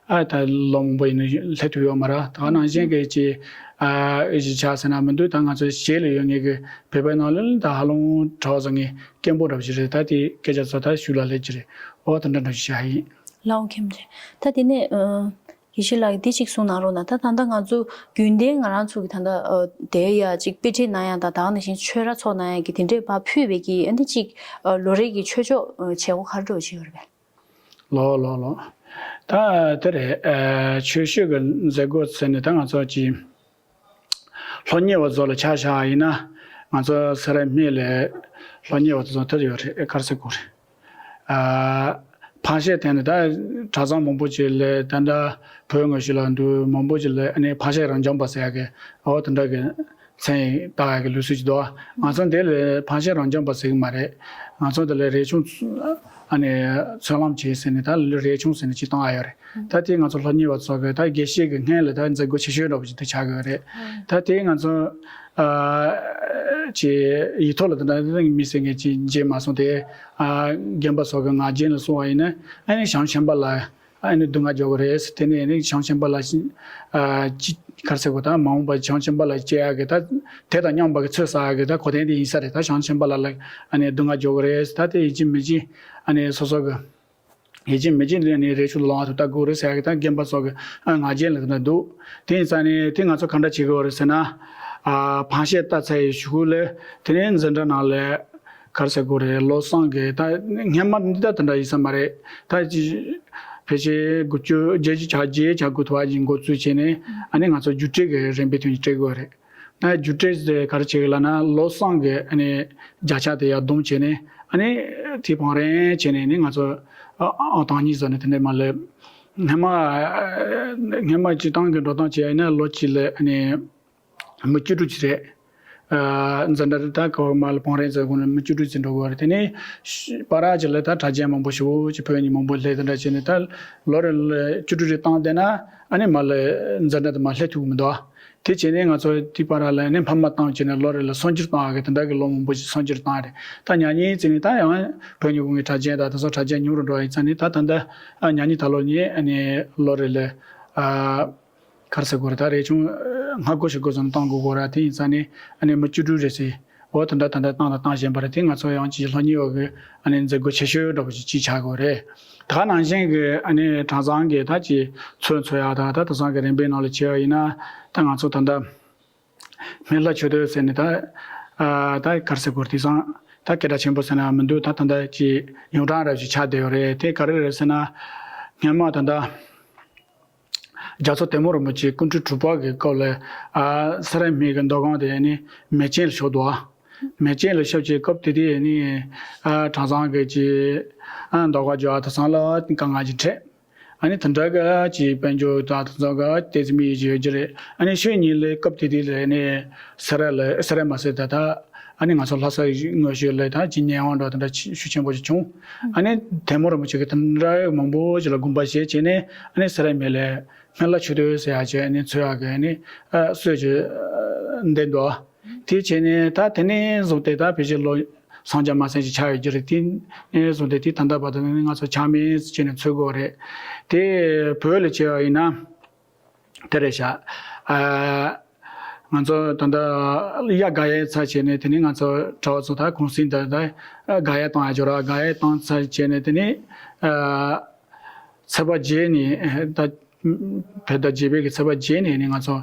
ཨ་ད་ལོ་མང་པོ་ཡིན་ན་སླེབས་ཐུབ་ཡོད་མ་རེད། ད་ག་ནང་བཞིན་གྱི་ཅིག་ཨ་གཞིས་ཆགས་ཟེར་ན་མི་འདུག་ད་ང་ཚོ་གཞིས་ལ་ཡོད་མཁན་གྱི་བོད་པའི་ནང་ལ་ད་ཧ་ལམ་གྲྭ་པ་ཚོ་ངས་སྐད་འབོད་འདྲ་པོ་ཞིག་རེད། ད་དེ་སྐད་ཆ་ཚོ་ད་ཤུགས་ལ་སླེབས་ཀྱི་རེད། ཨོ་དེ་འདྲ་འདྲ་ཞིག་བྱ་ཡིན། ལགས་འོང་མཁན་རེད། ད་དེ་ནས་ཨ་དགེ་བཤེས་ལགས་ཀྱིས་འདི་གཅིག་གསུང་གནང་རོགས་གནང་། ད་ད་ལྟ་ང་ཚོ་རྒྱུན་ལྡན་ང་རང་ཚོ་གི་ད་ལྟ་ཨ་དེ་ཡ་གཅིག་དཔེ་ཁྲིད་གནང་ཡ་དང་ད་ག་ནང་བཞིན་ཆོས་ར་ཚོགས་གནང་ཡ་གི་དེ་འདྲས་ཕར་ཕུད་པའི་གི་ཨ་འདི་གཅིག་ཨ་ལོ་རེ་གི་ཆོས་ཕྱོགས་ཨ་བྱེད་སྒོ་ག་རེ་འདྲ་བོ་ཅིག་ཡོད་རེད་པས། ལོ་ལོ་ལོ། ད་དེ་རེད། ཨ་ཆོས་ཕྱོགས་ཀྱི་མཛད་སྒོ་ཟེར་ནས་ད་ང་ཚོ་ཅིག་སློབ་གཉེར་བ་ཚོ་ལ་ཆ་བཞག་ཡིན་ན་ང་ཚོ་སེ་ར་སྨད་ལ་སློབ་གཉེར་བ་ཚོ་དེ་ཡོད་རེད། ག་རེ་ཟེར་དགོས་རེད། ཨ་ཕར་བཤད་དེ་ནི་ད་གྲྭ་ཚང་མང་པོ་ཅིག་ལ་ད་ལྟ་བོད་ངོས་ཞིག་ལ་འདུག་མང་པོ་ཅིག་ལ་ཨ་ནི་ཕར་བཤད་རང་སྦྱོང་པ་ཟེར་ཡ་གི་ཨོ་དེ་འདྲ་གི་མཚན་བཏགས་ཡ་གི་ལུགས་སྲོལ་ཅིག་འདུག་ང་ཚོ་འདི་ལ་ཕར་བཤད་རང་སྦྱོང་པ་ཟེར་གི་མ་རེད། ང་ཚོ་འདི་ལ་རས་ཆུང་ཨ་ནི་ཚོན་ལམ་བྱེད་ཟེར་ནས་ད་རས་ཆུང་ཟེར་ནས་ཅིག་བཏང་ཡ་ཡོད་རེད། ད་དེ་ང་ཚོ་སློབ་གཉེར་བ་ཚོ་གི་ད་དགེ་བཤེས་ཀྱི་སྔོན་ལ་ད་མཛད་སྒོ་ཆེ་ཤོས་འདྲ་པོ་ཅིག་དེ་ཆགས་ཀྱི་ཡོད་རེད། ད་དེ་ང་ཚོ་ཨ་ཅིག་ཡིག་ཐོག་ལ་དེ་འདྲ་མི་ཟེར་མཁན་ཅིག་མཇལ་མ་སོང་སྟེ། ཨ་རྒན་པ་ཚོ་གི་ངག་རྒྱུན་ལ་གསུངས་པ་ཡིན་ན་ཨ་ནི་ཞང་ཆེན་པ་ལ་ཨ་ནི་སྡུག་བསྔལ་འཇོག་གི་རེད། དེ་ནས་ཨ་ནི་ཞང་ཆེན་པ་ལ་ཨ་ཅི་ག་རེ་ཟེར་དགོས། ད་མ་འོངས་པ་ཞང་ཆེན་པ་ལ་སྐྱེ་ཡག་གི་ད་དེ་དང་མཉམ་པ་གི་ཚོད་བསག་ཡག་གི་ད་གོ་དོན་དེ་ཡིན་ས་རེད། ད་ཞང་ཆེན་པ་ལ་ལ་ཨ་ནི་སྡུག་བསྔལ་འཇོག་གི་རེད། ད་དེ་ཡིན་གཅིག་མིན་གཅིག་ཨ་ནི་སོ་སོ་གི་ཡིན་གཅིག་མིན་གཅིག་ལས་ནི་རས་ཆུང་ལོང་བ་དུ་ལྟ་དགོས་རེད་ཟེར་ཡག་གི་ད་རྒན་པ་ཚོ་གི་ཨ་ངག་རྒྱུན་ལ་དེ་འདྲ་འདུག་དེ་ཡིན་ཙང་ནི་དེ་ང་ཚོ་ག་འདྲ་བྱེད་དགོས་རེད་ཟེར་ན། ཨ་ ཨ་ཕངས་བཤད་བཏབ་ཚར་ཡི་གཞུག་ལ་དེ་ནས་འཛིན་གྲྭ་ནང་ལ་ག་རེ་ཟེར་དགོས་རེད། ལོ་གསུམ་གི་ད་སྔན་མ་འདི་ད་དེ་འདྲ་ཡིན་ས་མ་རེད། ད་ཅི་ཕལ་ཆེར་དགུ་བཅུ་བརྒྱད་ཅུ་གྱ་བརྒྱད་གྱ་དགུ་ཐོག་ཅིག་འགོ་བཙུགས་བྱས་ནས་ཨ་ནི་ང་ཚོ་རྒྱུགས་སྤྲོད་ཀྱི་རིམ་པའི་ཐོག་ནས་སྤྲད་དགོས་རེད། ཨ་རྒྱུགས་སྤྲོད་ཟེར་ག་རེ་བྱེད་ཀྱི་ལབ་ན་ལོ་གསུམ་གི་ཨ་ནི་བརྒྱ་ཆ་དེ་ཡར་བསྡོམས་བྱས་ནས་ཨ་ནི་དེ་བང་རིམ་བྱས་ནས་ནི་ང་ཚོ་ཨང་དང་གཉིས་བཟོ་ནས་དེ་འདྲ་མ་ལབ། སྔན་མ་སྔན་མ་སྤྱིར་བཏང་གི་འགྲོ་སྟངས་བྱས་ཡིན་ན་ལོ་གཅིག་ལ་ཨ་ནི་མི་བཅུ་དྲུག་ཅིག་རེད། ཨ་འཛིན་གྲྭ་ད་གོ་མ་ལ་བང་རིམ་ཟེར་དགོས་ན་མི་བཅུ་དྲུག་ཅིག་འགྲོ་དགོས་རེད། དེ་ནས་ཤ་བར་ཅིག་ལ་ད་གྲྭ་རྒྱུན་མང་པོ་ཞེ་པོ་ཅིག་ཕེབས་མཁན་མང་པོ་སླེབས། དེ་འདྲ་བྱས་ནས་ད་ལོ་རེ་ལ་བཅུ་དྲུག་རེ་བཏང་བསྡད་ན་ཨ་ནི་མ་ལ་འཛིན་གྲྭ་དེ་མ་སླེབས་ཐུབ་ཀྱི་མི་འདུག་དེ་བྱས་ནས་ང་ཚོ་དེ་བར་ལ་ནི་འཕར་མ་བཏང་བྱས་ནས་ལོ་རེ་ལ་སུམ་ཅུ་བཏང་ཡག་གི་དེ་འདྲ་གི་ལོ་མང་པོ་ཞིག་སུམ་ཅུ་བཏང་རེད། ད་ཉག་ཉིས་ཙམ་ནས་ད་ཡང་བོད་མྱི་ཁོང་གི་གྲྭ་རྒྱུན་དང་དེ་ཚོ་གྲྭ་རྒྱུན་ཉུང་རུ་འགྲོ་ཡིན་ཙང་ནི་ད་ད་ལྟ་ཨ་ཉག་ཉིས་ད་ལོ་ནས་ཨ་ནི་ལོ་རེ་ལ་ཨ་ག་རེ་ཟེར་དགོས་རེད། ད་རེ་ཆུང་ལྔ་དགུ་ཞིག་དགུ་ཙམ་བཏང་དགོས་དགོས་ར། དེ་ཡིན་ཙང་ནི་ཨ་ནི་མི་བཅུ་དྲུག་རེ་ཟེར། འོ་དེ་འདྲ་ད་ལྟ་བཏང་དང་བཏང་བཞིན་པ་རེད། དེ་ང་ཚོ་ཡང་ཅིག་སློབ་གཉེར་འོག་གི་ཨ་ནི་མཛད་སྒོ་ཆེ་ཤོས་འདྲ་པོ་ཅིག་ཅིག་ཆགས་དགོས་རེད། ད་ག་ནང་བཞིན་གྱི་ཨ་ནི་གྲྭ་ཚང་གི་ད་ཅིག་ཚོགས་འཚོགས་ཡག་དང་ད་དེང་སང་གི་རིམ་པའི་ནང་ལ་བྱས་པ་ཡིན་ན་ད་ང་ཚོ་ད་ལྟ་སྨན་བླ་ཆོས་སྡེ་ཟེར་ནས་ད་ཨ་ད་ག་རེ་ཟེར་དགོས་རེད། དེང་སང་ད་སྐད་གྲགས་ཆེན་པོ་ཟེར་ན་མི་འདུག་ད་ད་ལྟ་ཅིག་ཡོངས་གྲགས་འདྲ་ཅིག་ཆགས་བསྡད་ཡོད་རེད། དེ་ག་རེ་རེད་ཟེར་ན་སྔན་མ་ད་ལྟ་རྒྱལ་ཚབ་དེ་མོ་རིན་པོ་ཆེ་སྐུ་ཕྲེང་དྲུག་པ་གི་སྐབས་ལ་ཨ་སེ་ར་སྨད་ཀྱི་མདོ་ཁམས་དེ་ནི་མེ་ཆེན་ལ་ཤོར་འདུག་མེ་ཆེན་ལ་ཤོར་བྱས་སྐབས་དེ་དུས་ནི་ཨ་གྲྭ་ཚང་གི་ཅིག་ཨ་མདོ་ཁམས་ཇོ་བོ་དེང་སང་ལ་དཀའ་ངལ་ཅིག་འཕྲད། ཨ་ནི་དེ་འདྲ་གི་ཅིག་དཔལ་འབྱོར་དང་དེ་ཚོ་གི་ཏོག་ཙམ་ཡོད་ཀྱི་ཡོད་ཀྱི་རེད། ཨ་ནི་ཤོས་གཉིས་ལ་སྐབས་དེ་དུས་ལ་ནི་སེ་ར་ལ་སེ་ར་མ་ཟད་ད་ལྟ་ཨ་ནི་ང་ཚོ་ལྷ་ས་ངོས་ཤོད་ལ་ད་ཅིག་ཉེ་དབང་འདྲ་དེ་འདྲ་ཤུགས་ཆེན་པོ་ཞིག་བྱུང་། ཨ་ནི་དེ་མོ་རིན་པོ་ཆེ་གི་དེ་འདྲ་མང་པོ་ཞིག་ལ་དགོངས་པ་བཞེས་བྱས་ནས་ཨ་ནི་སེ་ར་སྨད་ལ་སྨན་བླ་ཆོས་སྡེ་ཟེར་ཡག་ཅིག་ཨ་ནི་འཚོལ་ཡག་གི་ཨ་ནི་ཨ་སྲོལ་ཅིག་འདི་འདུག་དེ་བྱས་ནས་ད་དེ་ནས་བཟུང་སྟེ་ད་ཕལ་ཆེར་ལོ་སུམ་བརྒྱ་མ་ཟིན་ཞིག་ཆགས་ཡོད་ཀྱི་རེད། དེ་ནས་བཟུང་སྟེ་དེ་ད་ལྟ་བར་དུ་ནི་ང་ཚོ་ཆག་མེད་བྱས་ནས་འཚོལ་དགོས་རེད། དེ་བོད་ལ་བྱས་པ་ཡིན་ན། དེ་རེད་ཤག་ཨ་ང་ཚོ་ད་ལྟ་གཡག་དགག་ཡའི་ཚར་བྱས་ནས་དེ་ནས་ང་ཚོ་གྲྭ་བ་ཚོ་ད་གུང་སེང་ད་ལྟ་དགག་ཡ་བཏང་ཡ་འབྱོར་ར། དགག་ཡ་བཏང་ཚར་བྱས་ནས་དེ་ནས་ཨ་ཚེས་པ་བརྒྱད་ནས་ད་བོད་ཟླ་བརྒྱད་པའི་གི་ཚེས་པ་བརྒྱད་ནས་ནི་ང་ཚོ་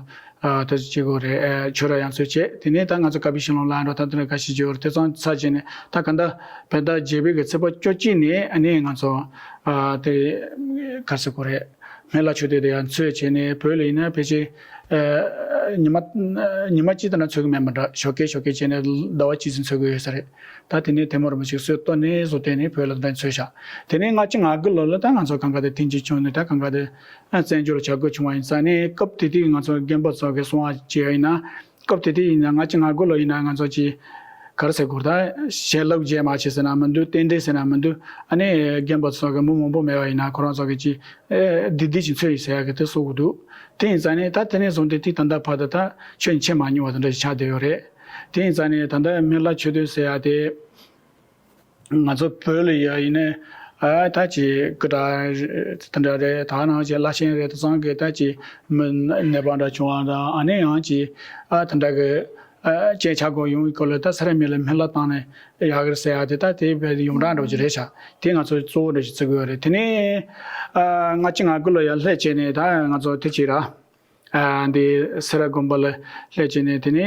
ཨ་ད་ཅི་དགོས་རེད། ཨ་ཆོས་ར་ཡང་སོས་བྱས། དེ་ནས་ད་ང་ཚོ་ཀ་པི་ཤིང་ལོང་ལ་འགྲོ་ད་དེ་འདྲ་འགའ་ཞིག་བྱས་ཡོད་རེད། དེ་ཚང་ཚར་བྱས་ནས་ད་ག་ད་བོད་ཟླ་བརྒྱད་པའི་གི་ཚེས་པ་བཅོ་གཅིག་ནས་ཨ་ནི་ང་ཚོ་ཨ་དེ་ག་རེ་ཟེར་དགོས་རེད། སྨན་བླ་ཆོས་སྡེ་དེ་ཡང་འཚོལ་བྱས་ནས་བོད་ལ་ཡིན་ན་ཕལ་ཆེར་ཨ་ཉི་མ་ཉི་མ་གཅིག་ལྟར་ན་འཚོལ་གི་མེད་མ་འདྲ། ཞོགས་ཀས་ཞོགས་ཀས་བྱས་ནས་ཟླ་བ་གཅིག་ཙམ་འཚོལ་གི་ཡོད་ས་རེད། ད་དེ་ནས་དེ་མོ་རིན་པོ་ཆེ་སྲོལ་གཏོད་ནས་བཟོ་དེ་ནས་བོད་ལ་འདྲ་འཚོལ་བཞག་དེ་ནས་ལྔ་བཅུ་ང་དགུ་ལོ་ལ་ད་ང་ཚོ་གང་ག་དེ་ཐེངས་གཅིག་བྱུང་ནས་ད་གང་ག་དེ་བཙན་བྱོལ་ལ་བྱ་དགོས་བྱུང་བ་ཡིན་ཙང་ནས། སྐབས་དེ་དུས་ང་ཚོ་རྒན་པ་ཚོ་གི་གསུང་བ་བྱས་ཡིན་ན། སྐབས་དེ་དུས་ཡིན་ན་ལྔ་བཅུ་ང་དགུ་ལོ་ཡིན་ན་ང་ཚོ་ཅིག་ག་རེ་ཟེར་དགོས་རེད། ད་ཞལ་ལག་མཇལ་མ་བྱས་ཟེར་ན་མི་འདུག་རྟེན་འབྲེལ་ཟེར་ན་མི་འདུག་ཨ་ནི་རྒན་པ་ཚོ་གི་མི་མང་པོ་མེད་པ་ཡིན་ན་ཁོ་རང་ཚོ་གི་ཅིག་ཨེ་བདེ་བདེ་ཅིག་འཚོལ་ཡི་ཟེར་ཡ་གི་དེ་གསུང་གི་འདུག་དེ་ཡིན་ཙང་ནས་ད་དེ་ནས་བཟུང་སྟེ་དེ་ད་ལྟ་བར་དུ་ད་ཁྱོན་ཆད་མ་མྱོང་བ་དེ་འདྲ་ཞིག་ཆགས་བསྡད་ཡོད་རེད། དེ་ཡིན་ཙང་ནས་ད་ལྟ་སྨན་བླ་ཆོས་སྡེ་ཟེར་ཡ་དེ། ང་ཚོ་བོད་ལ་ཡ་ཡིན་ནའི་ཨ་ད་ཅིག་སྐུ་དྲག་དེ་འདྲ་རེད། ད་ནང་བཞིན་བླ་ཆེན་རེད། དེང་སང་གི་ད་ཅིག་མི་ནད་པ་འདྲ་བྱུང་བ་དང་ཨ་ནི་ཡང་ཅིག་ཨ་དེ་འདྲ་གི་ཨ་ཅིག་ཆག་སྒོ་ཡོང་བའི་སྐོར་ལ་ད་ས་ར་མི་ལ་སྨན་བླ་བཏང་ནས་ཡག་གི་རེད་ཟེར་ཡ་དེ་ད་དེ་བས་ཡོངས་གྲགས་འདྲ་བོ་ཅིག་རེད་ཤག་དེ་ང་ཚོ་གཙོ་བོ་འདྲ་ཞིག་བརྩི་གི་ཡོད་རེད། དེ་ནས་ཨ་ལྔ་བཅུ་ང་དགུ་ལོ་ཡ་སླེབས་བྱས་ནས་ད་ང་ཚོ་དེ་ཅིག་ར། ཨ་འདི་སེ་ར་དགོན་པ་ལ་སླེབས་བྱས་ནས་དེ་ནས་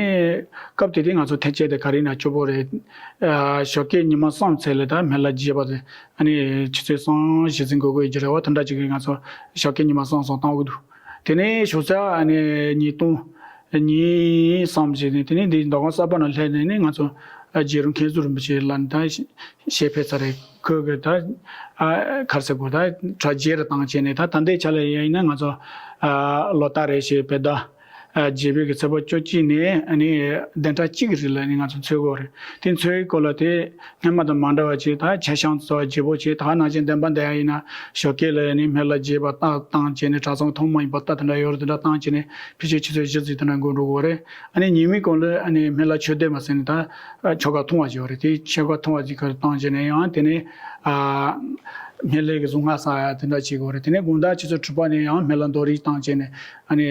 སྐབས་དེ་དུས་ང་ཚོ་ཐེངས་གཅིག་དེ་ག་རེ་ཡིན་ན་སྐྱོ་པོ་རེད། ཨ་ཞོགས་ཀས་ཉི་མ་གསུམ་ཚད་ལ་ད་སྨན་བླ་རྒྱས་པ་དེ་ཨ་ནི་ཆུ་ཚོད་གསུམ་བཞི་ཙམ་འགོར་གི་ཡོད་ཀྱི་རེད་བ། དེ་འདྲ་ཅིག་གིས་ང་ཚོ་ཞོགས་ཀས་ཉི་མ་གསུམ་གསུམ་བཏང་གི་འདུག་དེ་ནས་ཞོགས་ཚད་ཨ་ནི་ཉིས་སྟོང་ཉིས་གསུམ་བྱས་ནས་དེ་ནས་འདི་མདོ་ཁམས་གསར་པ་ནང་སླེབས་ནས་ནི་ང་ཚོ་རྗེ་རིན་མཁན་ཟུར་རིན་པོ་ཆེ་ལ་ད་ཞལ་ཕེབས་ཚར་རེད། ཁོས་གི་ད་ཨ་ག་རེ་ཟེར་དགོས། ད་གྲྭ་རྒྱས་རུ་བཏང་བྱས་ནས་ད་ད་ལྟའི་ཆ་ལ་ཡིན་ན་ང་ཚོ་ཨ་ལོ་ལྟར་རེ་བཞིན་བོད་ཟླ་ཨ་བརྒྱད་པའི་གི་ཚེས་པ་བཅུ་གཅིག་ནས་ཨ་ནི་བདུན་ཕྲག་གཅིག་གི་རིང་ལ་ནི་ང་ཚོ་འཚོལ་དགོས་རེད། དེ་འཚོལ་བའི་སྐོར་ལ་དེ་སྔན་མ་དང་མ་འདྲ་བ་ཅིག་ད་ཆ་བཞག་ཚོ་བརྗེ་པོ་བྱས། ད་ནང་བཞིན་བདེན་པ་འདི་ཡ་ཡིན་ན་ཞོགས་ཀས་ལ་ནི་སྨན་བླ་རྒྱས་པ་བཏང་བཏང་བྱས་ནས་གྲྭ་ཚང་ཐོག་མ་ཡིན་པ་ལྟ་དེ་འདྲ་ཡོད་རེད། དེ་འདྲ་བཏང་བྱས་ནས་ཕལ་ཆེར་ཆུ་ཚོད་བཞི་ཙམ་དེ་འདྲ་འགོར་འགྲོ་གི་རེད། ཨ་ནི་ཉི་མའི་གོང་ལ་ཨ་ནི་སྨན་བླ་ཆོས་སྡེ་མ་ཟེར་ནས་ད་ཆོ་ག་འཐུང་བ་ཞིག་ཡོད་རེད། དེ་ཆོ་ག་འཐུང་བ་ཅིག་ག་རེ་བཏང་བྱས་ནས་ཡང་དེ་ནས་ཨ་སྨན་བླའི་གི་གཟུངས་སྔགས་བསགས་ཡ་དེ་འདྲ་བྱེད་དགོས་རེད། དེ་ནས་དགོང་དག་ཆུ་ཚོད་དྲུག་པ་ནས་ཡང་སྨན་བླ་མདོ་རིགས་བཏང་བྱས་ནས་ཨ་ནི་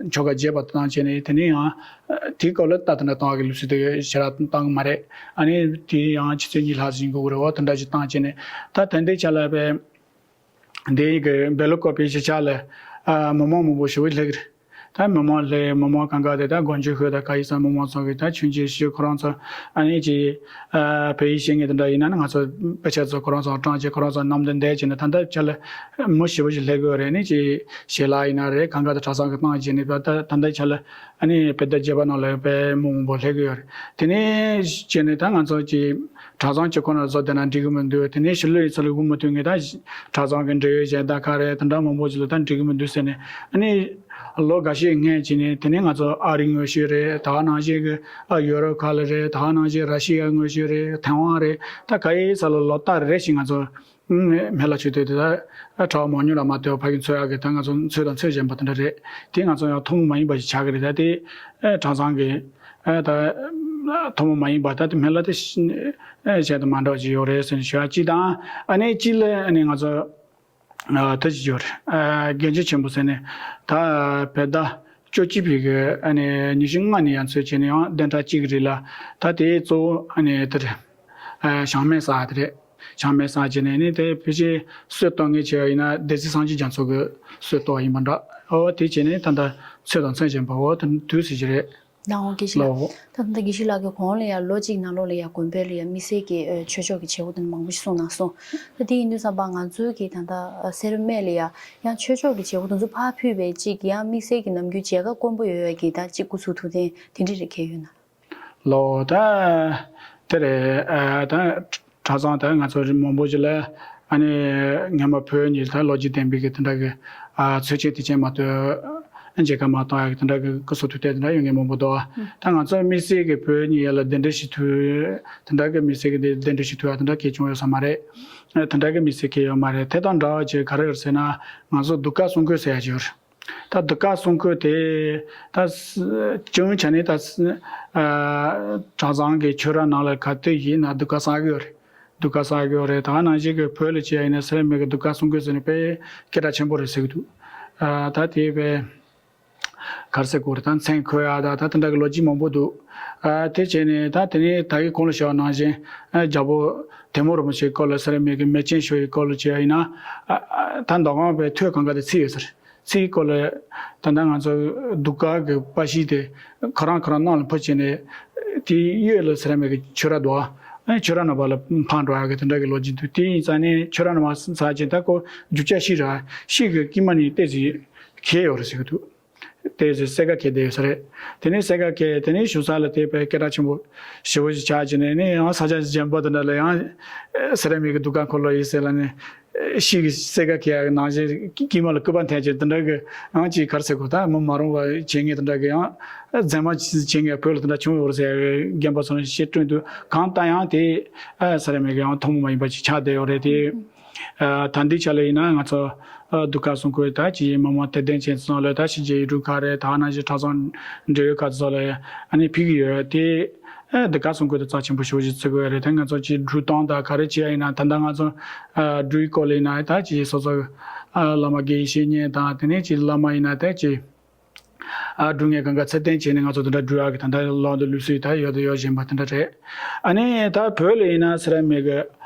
ཆོ་ག་རྒྱས་པ་བཏང་བྱས་ནས་དེ་ནས་ཡང་དེའི་སྐོར་ལ་ད་དེ་འདྲ་བཏང་བ་གི་ལུགས་སྲོལ་དེ་ཞེ་དྲག་བཏང་གི་མ་རེད། ཨ་ནི་དེ་ཡང་ཆུ་ཚོད་གཉིས་ལྷག་ཙམ་འགོར་གི་རེད་བ། དེ་འདྲ་ཞིག་བཏང་བྱས་ནས་ད་ད་ལྟའི་ཆ་ལ་བས། འདི་གི་བེ་ལོ་ཀོ་པི་གཞིས་ཆགས་ལ་ཨ་མི་མང་མང་པོ་ཞིག་སླེབས་ཀྱི་རེད། ད་མི་མང་ལས་མི་མང་གང་ག་དེ་ད་དགོན་ཆོས་ཤོད་ད་ག་ཡིན་ས་མི་མང་ཚོ་གི་ད་ཆུང་ཆུང་ཞིག་ཁོ་རང་ཚོ་ཨ་ནི་ཅིག་ཨ་བོད་ཡིག་ཤེས་མཁན་དེ་འདྲ་ཡིན་ན་ནི་ང་ཚོ་དཔེ་ཆ་ཚོ་ཁོ་རང་ཚོ་སྤྲང་ཅིག་ཁོ་རང་ཚོ་ནམ་དུ་འདས་ཀྱི་ནི་ད་ལྟ་ཆ་ལ་མི་ཞེ་པོ་ཞིག་སླེབས་ཀྱི་ཡོད་རེད། ནི་ཅིག་ཞལ་ལག་ཡིན་ན་རེད། གང་ག་དེ་གྲྭ་ཚང་གི་བཏང་བྱས་ནས་ད་ད་ལྟ་ཆ་ལ་ཨ་ནི་བོད་ཟླ་བརྒྱད་པ་ནང་ལ་དཔེ་མི་མང་པོ་སླེབས་ཀྱི་ཡོད་རེད། དེ་ནས་བྱས་ནས་ད་ང་ཚོ་ཅིག་གྲྭ་ཚང་གཅིག་ཁོ་ན་བཟོ་བསྡད་ན་འགྲིག་གི་མི་འདུག་དེ་ནས་ཕྱི་ལོགས་ཡིན་ས་ལ་སྒུག་མི་ཐུབ་ངེས་ད་གྲྭ་ཚང་གི་འབྲེལ་ཡོད་གཞན་དག་ག་རེད། དེ་འདྲ་མང་པོ་ཅིག་ལ་ད་འགྲིག་གི་མི་འདུག་ཟེར་ནས་ཨ་ནི་ལོ་འགའ་ཤས་སྔོན་བྱས་ནས་དེ་ནས་ང་ཚོ་ཨ་རིའི་ངོ་ཤེས་རེད། ད་ག་ནང་བཞིན་གི་ཨ་ཡོ་རོབ་ཁག་ལ་རེད། ད་ག་ནང་བཞིན་ར་ཤི་ཡའི་ངོ་ཤེས་རེད། ཐའེ་ཝན་རེད། ད་ག་ཡིན་ས་ལ་ལོ་ལྟར་རེ་བཞིན་ང་ཚོ་མེ་ལ་མཆོད་དེ་དེ་ད་གྲྭ་བ་མང་ཉུང་ལ་མ་ལྟོས་པར་ཕ་གི་འཚོལ་ཡག་གི་ད་ང་ཚོ་འཚོལ་དང་འཚོལ་བཞིན་པ་དེ་འདྲ་རེད། དེ་ང་ཚོ་ཡང་ཐུན་མོང་མ་ཡིན་པ་ཞིག་ཆགས་ཀྱི་རེད། ད་དེ་གྲྭ་ཚང་གི་ཨ་ད་ཐུན་མོང་མ་ཡིན་པ་ད་དེ་མི་ལ་དེ་གཞན་དང་མ་འདྲ་བ་ཅིག་ཡོད་རེད་ཟེར་ནས་ཞུ་ཡ་གཅིག་དང་། ཨ་ནི་གཅིག་ལ་ཨ་ནི་ང་ཚོ་ཨ་ཐུགས་རྗེ་ཆེ་ཞུ་རེད། ཨ་དགེ་མཆོག་ཆེན་པོ་ཟེར་ནས་ད་བོད་ཟླ་བཅུ་གཅིག་པའི་གི་ཨ་ནི་ཉི་ཤུ་ལྔ་ནས་ཡར་ཚུར་བྱས་ནས་ཡང་བདུན་ཕྲག་གཅིག་གི་རིང་ལ་ད་དེ་གཙོ་བོ་ཨ་ནི་དེ་རེད། ཨ་བྱང་སྨན་ཟ་དེ་རེད། བྱང་སྨན་ཟ་བྱས་ནས་ནི་དེ་ཕལ་ཆེར་སྲོལ་གཏོད་མཁན་བྱས་པ་ཡིན་ན་སྡེ་སྲིད་སངས་རྒྱས་རྒྱ་མཚོ་གི་སྲོལ་གཏོད་པ་ཡིན་པ་འདྲ། འོ་དེ་བྱས་ནས་ད་ལྟ་འཚོལ་དང་འཚོལ་བཞིན་པ་འོ་དེ་དུས་སུ་ཞིག་རེད། ལགས་འོང་དགེ་བཤེས་ལགས། ལགས་འོང་། ད་ལྟ་དགེ་བཤེས་ལགས་ཀྱིས་གོང་ལ་ཡང་ལོ་གཅིག་ནང་ལོགས་ལ་ཡང་དགོན་པ་ལ་ཡང་དམིགས་བསལ་གྱི་ཨ་ཆོས་ཕྱོགས་ཀྱི་བྱེད་སྒོ་དེ་འདྲ་མང་པོ་ཞིག་གསུངས་གནང་སོང་། ད་དེ་ཡིན་དུས་ཙམ་པ་ང་ཚོའི་གི་ད་ལྟ་ཨ་སེ་ར་སྨད་ལ་ཡང་ཡང་ཆོས་ཕྱོགས་ཀྱི་བྱེད་སྒོ་དེ་ཚོ་ཕར་ཕུད་པའི་ཅིག་ཡང་དམིགས་བསལ་གྱི་ནམ་རྒྱུན་མཇལ་ཁ་དཀོན་པོ་ཡོད་ཡ་གི་ད་ཅིག་འགོ་ཚུགས་ཐུབ་མཁན་དེ་འདྲ་རེ་གལ་ཡོད་ན། ལོ་ད་དེ་རེད། ཨ་ད་གྲྭ་ཚང་ད་ང་ཚོ་རིགས་མང་པོ་ཞིག་ལ་ཨ་ནི་སྔོན་མ་བོད་གཉིས་ད་ལོ་རྒྱུས་ལྡན་པའི་གི་དེ་འདྲ་གི་ཨ་ཚོས་ཆེན་དེ་ཆེན་མ་གཏོགས་མཇལ་ཁ་མ་གཏོགས་ཡ་གི་དེ་འདྲ་གི་སྐུ་གཟུགས་ཐུག་དེ་དེ་འདྲ་ཡོང་མཁན་མང་པོ་འདུག་ད་ང་ཚོ་དམིགས་བསལ་གི་བོད་གཉིས་ཡ་ལ་གདན་འདྲེན་ཞུ་ཐུབ་དེ་འདྲ་གི་དམིགས་བསལ་གི་གདན་འདྲེན་ཞུ་ཐུབ་ཡ་དེ་འདྲ་གལ་བྱུང་ཡོད་ས་མ་རེད། དེ་འདྲ་གི་དམིགས་བསལ་གལ་ཡོད་མ་རེད། དེ་དང་འདྲ་བ་ཅིག་ག་རེ་ཡོད་ཟེར་ན་ང་ཚོ་གདུགས་དཀར་གསུང་འཁོར་ཟེར་ཡ་ཅིག་ཡོད་རེད། ད་གདུགས་དཀར་གསུང་འཁོར་དེ་ད་ས་བྱུང་བྱས་ནས་ད་ས་ཨ་གྲྭ་ཚང་གི་ཆོས་ར་ནང་ལ་ག་དུས་ཡིན་ན་གདུགས་དཀར་བསགས་ཀྱི་ཡོད་རེད། གདུགས་དཀར་བསགས་ཀྱི་ཡོད་རེད། ད་ག་ནང་བཞིན་གྱི་བོད་ལ་བྱས་ཡིན་ན་སེ་ར་སྨད་ཀྱི་གདུགས་དཀར་གསུང་འཁོར་ཟེར་ནས་དཔེ་སྐད་གྲགས་ཆེན་པོ་རེད་ཟེར་གྱི་འདུག་ཨ་ད་དེ་དཔེ་ག་རེ་ཟེར་དགོས་རེད། ད་མཚན་འཁོད་ཡ་ད་ད་དེ་འདྲ་གི་ལོ་རྒྱུས་མང་པོ་འདུག་ཨ་དེ་བྱས་ནས་ད་དེ་ནས་ད་གིན་གོང་ལ་ཞུས་པ་ནང་བཞིན་ཨ་རྒྱལ་པོ་དེ་མོ་རིན་པོ་ཆེའི་སྐོར་ལ་སེ་ར་སྨད་ཀྱི་མེ་ཆེན་ཞུ་ཡི་སྐོར་ལ་བྱས་ཡིན་ན་ཨ་ཨ་ད་མདོ་ཁམས་པའི་ཐོས་གང་ག་དེ་ཚིག་ཡོད་ཟེར། ཚིག་སྐོར་ལ་ད་ལྟ་ང་ཚོ་གདུགས་དཀར་གྱི་པར་ཤིང་དེ་ཁོ་རང་ཁོ་རང་ནང་ལ་འཕུར་བྱས་ནས་དེའི་གཡས་ལ་སེ་ར་སྨད་ཀྱི་ཆོས་ར་འདུག་ཨ་ཆོས་ར་ནང་པ་ལ་འཕངས་འགྲོ་ཡ་གི་དེ་འདྲ་གི་ལོ་རྒྱུས་འདུག་དེ་ཡིན་ཙང་ནས་ཆོས་ར་ནང་པ་ཟེར་བྱས་ད་ཁོ་རྒྱུ་ཆ་ཤིག་ར་ཤིག་གི་དཀྱིལ་མ་ནས་ཏོག་ཙམ་གས་ཡོད་རེད་ཟེར་གི་འདུག་ཏོག་ཙམ་སེར་ཀ་གས་བསྡད་ཡོད་ས་རེད། དེ་ནས་སེར་ཀ་གས་དེ་ནས་བཞུགས་ས་ལ་དེ་དཔེ་སྐད་གྲགས་ཆེན་པོ་ཞེ་པོ་ཞིག་ཆགས་བྱས་ནས་ནི་ཡང་ས་ཆ་གཞན་པ་དེ་འདྲ་ལ་ཡང་སེ་ར་སྨད་ཀྱི་འདུ་ཁང་འཁོར་ལོ་ཡིན་ཟེར་ལ་ནི་ཤིག་གི་སེར་ཀ་གས་ནང་བཞིན་དཀྱིལ་མ་ལ་སྐུད་པ་འཐེན་བྱས་དེ་འདྲ་གི་ཡང་ཅིག་ག་རེ་ཟེར་དགོས། ད་མི་མ་རུང་བ་བྱེད་མཁན་དེ་འདྲ་གི་ཡང་མཛེས་མ་བྱེད་མཁན་བོད་ལ་དེ་འདྲ་བྱུང་ཡོད་རེད་ཟེར་རྒན་པ་ཚོ་ནས་བཤད་སྲོལ་འདུག་གང་ལྟར་ཡང་དེ་སེ་ར་སྨད་ཀྱི་ཡང་ཐུན་མོང་མ་ཡིན་པ་ཅིག་ཆགས་བསྡད་ཡོད་རེད་དེ། ཨ་ད་ལྟའི་ཆ་ལ་ཡིན་ན་ང་ཚོ་ཨ་གདུགས་དཀར་གསུང་འཁོར་ད་ཅི་མི་མང་དད་ལྡན་ཅན་ཚོ་ལ་ད་ཕྱི་རྒྱལ་ཡུལ་གྲུ་ཁག་རེད། ད་ནང་བཞིན་གྲྭ་ཚང་འབྲེལ་ཡོད་ཁག་ཚོ་ལ་ཨ་ནི་ཕུལ་གྱི་ཡོད་དེ། ཨ་གདུགས་དཀར་གསུང་འཁོར་དེ་རྩ་ཆེན་པོ་ཞེ་པོ་ཅིག་བརྩི་དགོས་རེད། ད་ང་ཚོ་ཅི་འབྲུ་གཏོང་དང་ག་རེ་བྱེད་ཡ་ཡིན་ན་ད་ལྟ་ང་ཚོ་ཨ་འབྲུའི་སྐོར་ལ་ཡིན་ན་ད་ཅི་སོ་སོ་ཨ་བླ་མ་དགེ་བའི་བཤེས་གཉེན་དང་དེ་ནས་ཅི་བླ་མ་ཡིན་ན་ད་ཅི་ཨ་འབྲུ་ངན་གང་ག་ཚད་ལྡན་བྱས་ནས་ང་ཚོ་དེ་འདྲ་འབྲུ་ཡག་གི་ད་ལྟ་ལོག་འདི་ལུགས་སྲོལ་ད་ཡོད་དང་ཡོད་བཞིན་པ་དེ་འདྲ་རེད། ཨ་ནི་ད་བོད་ལ་ཡིན་ན་སེ་ར་སྨད་གི་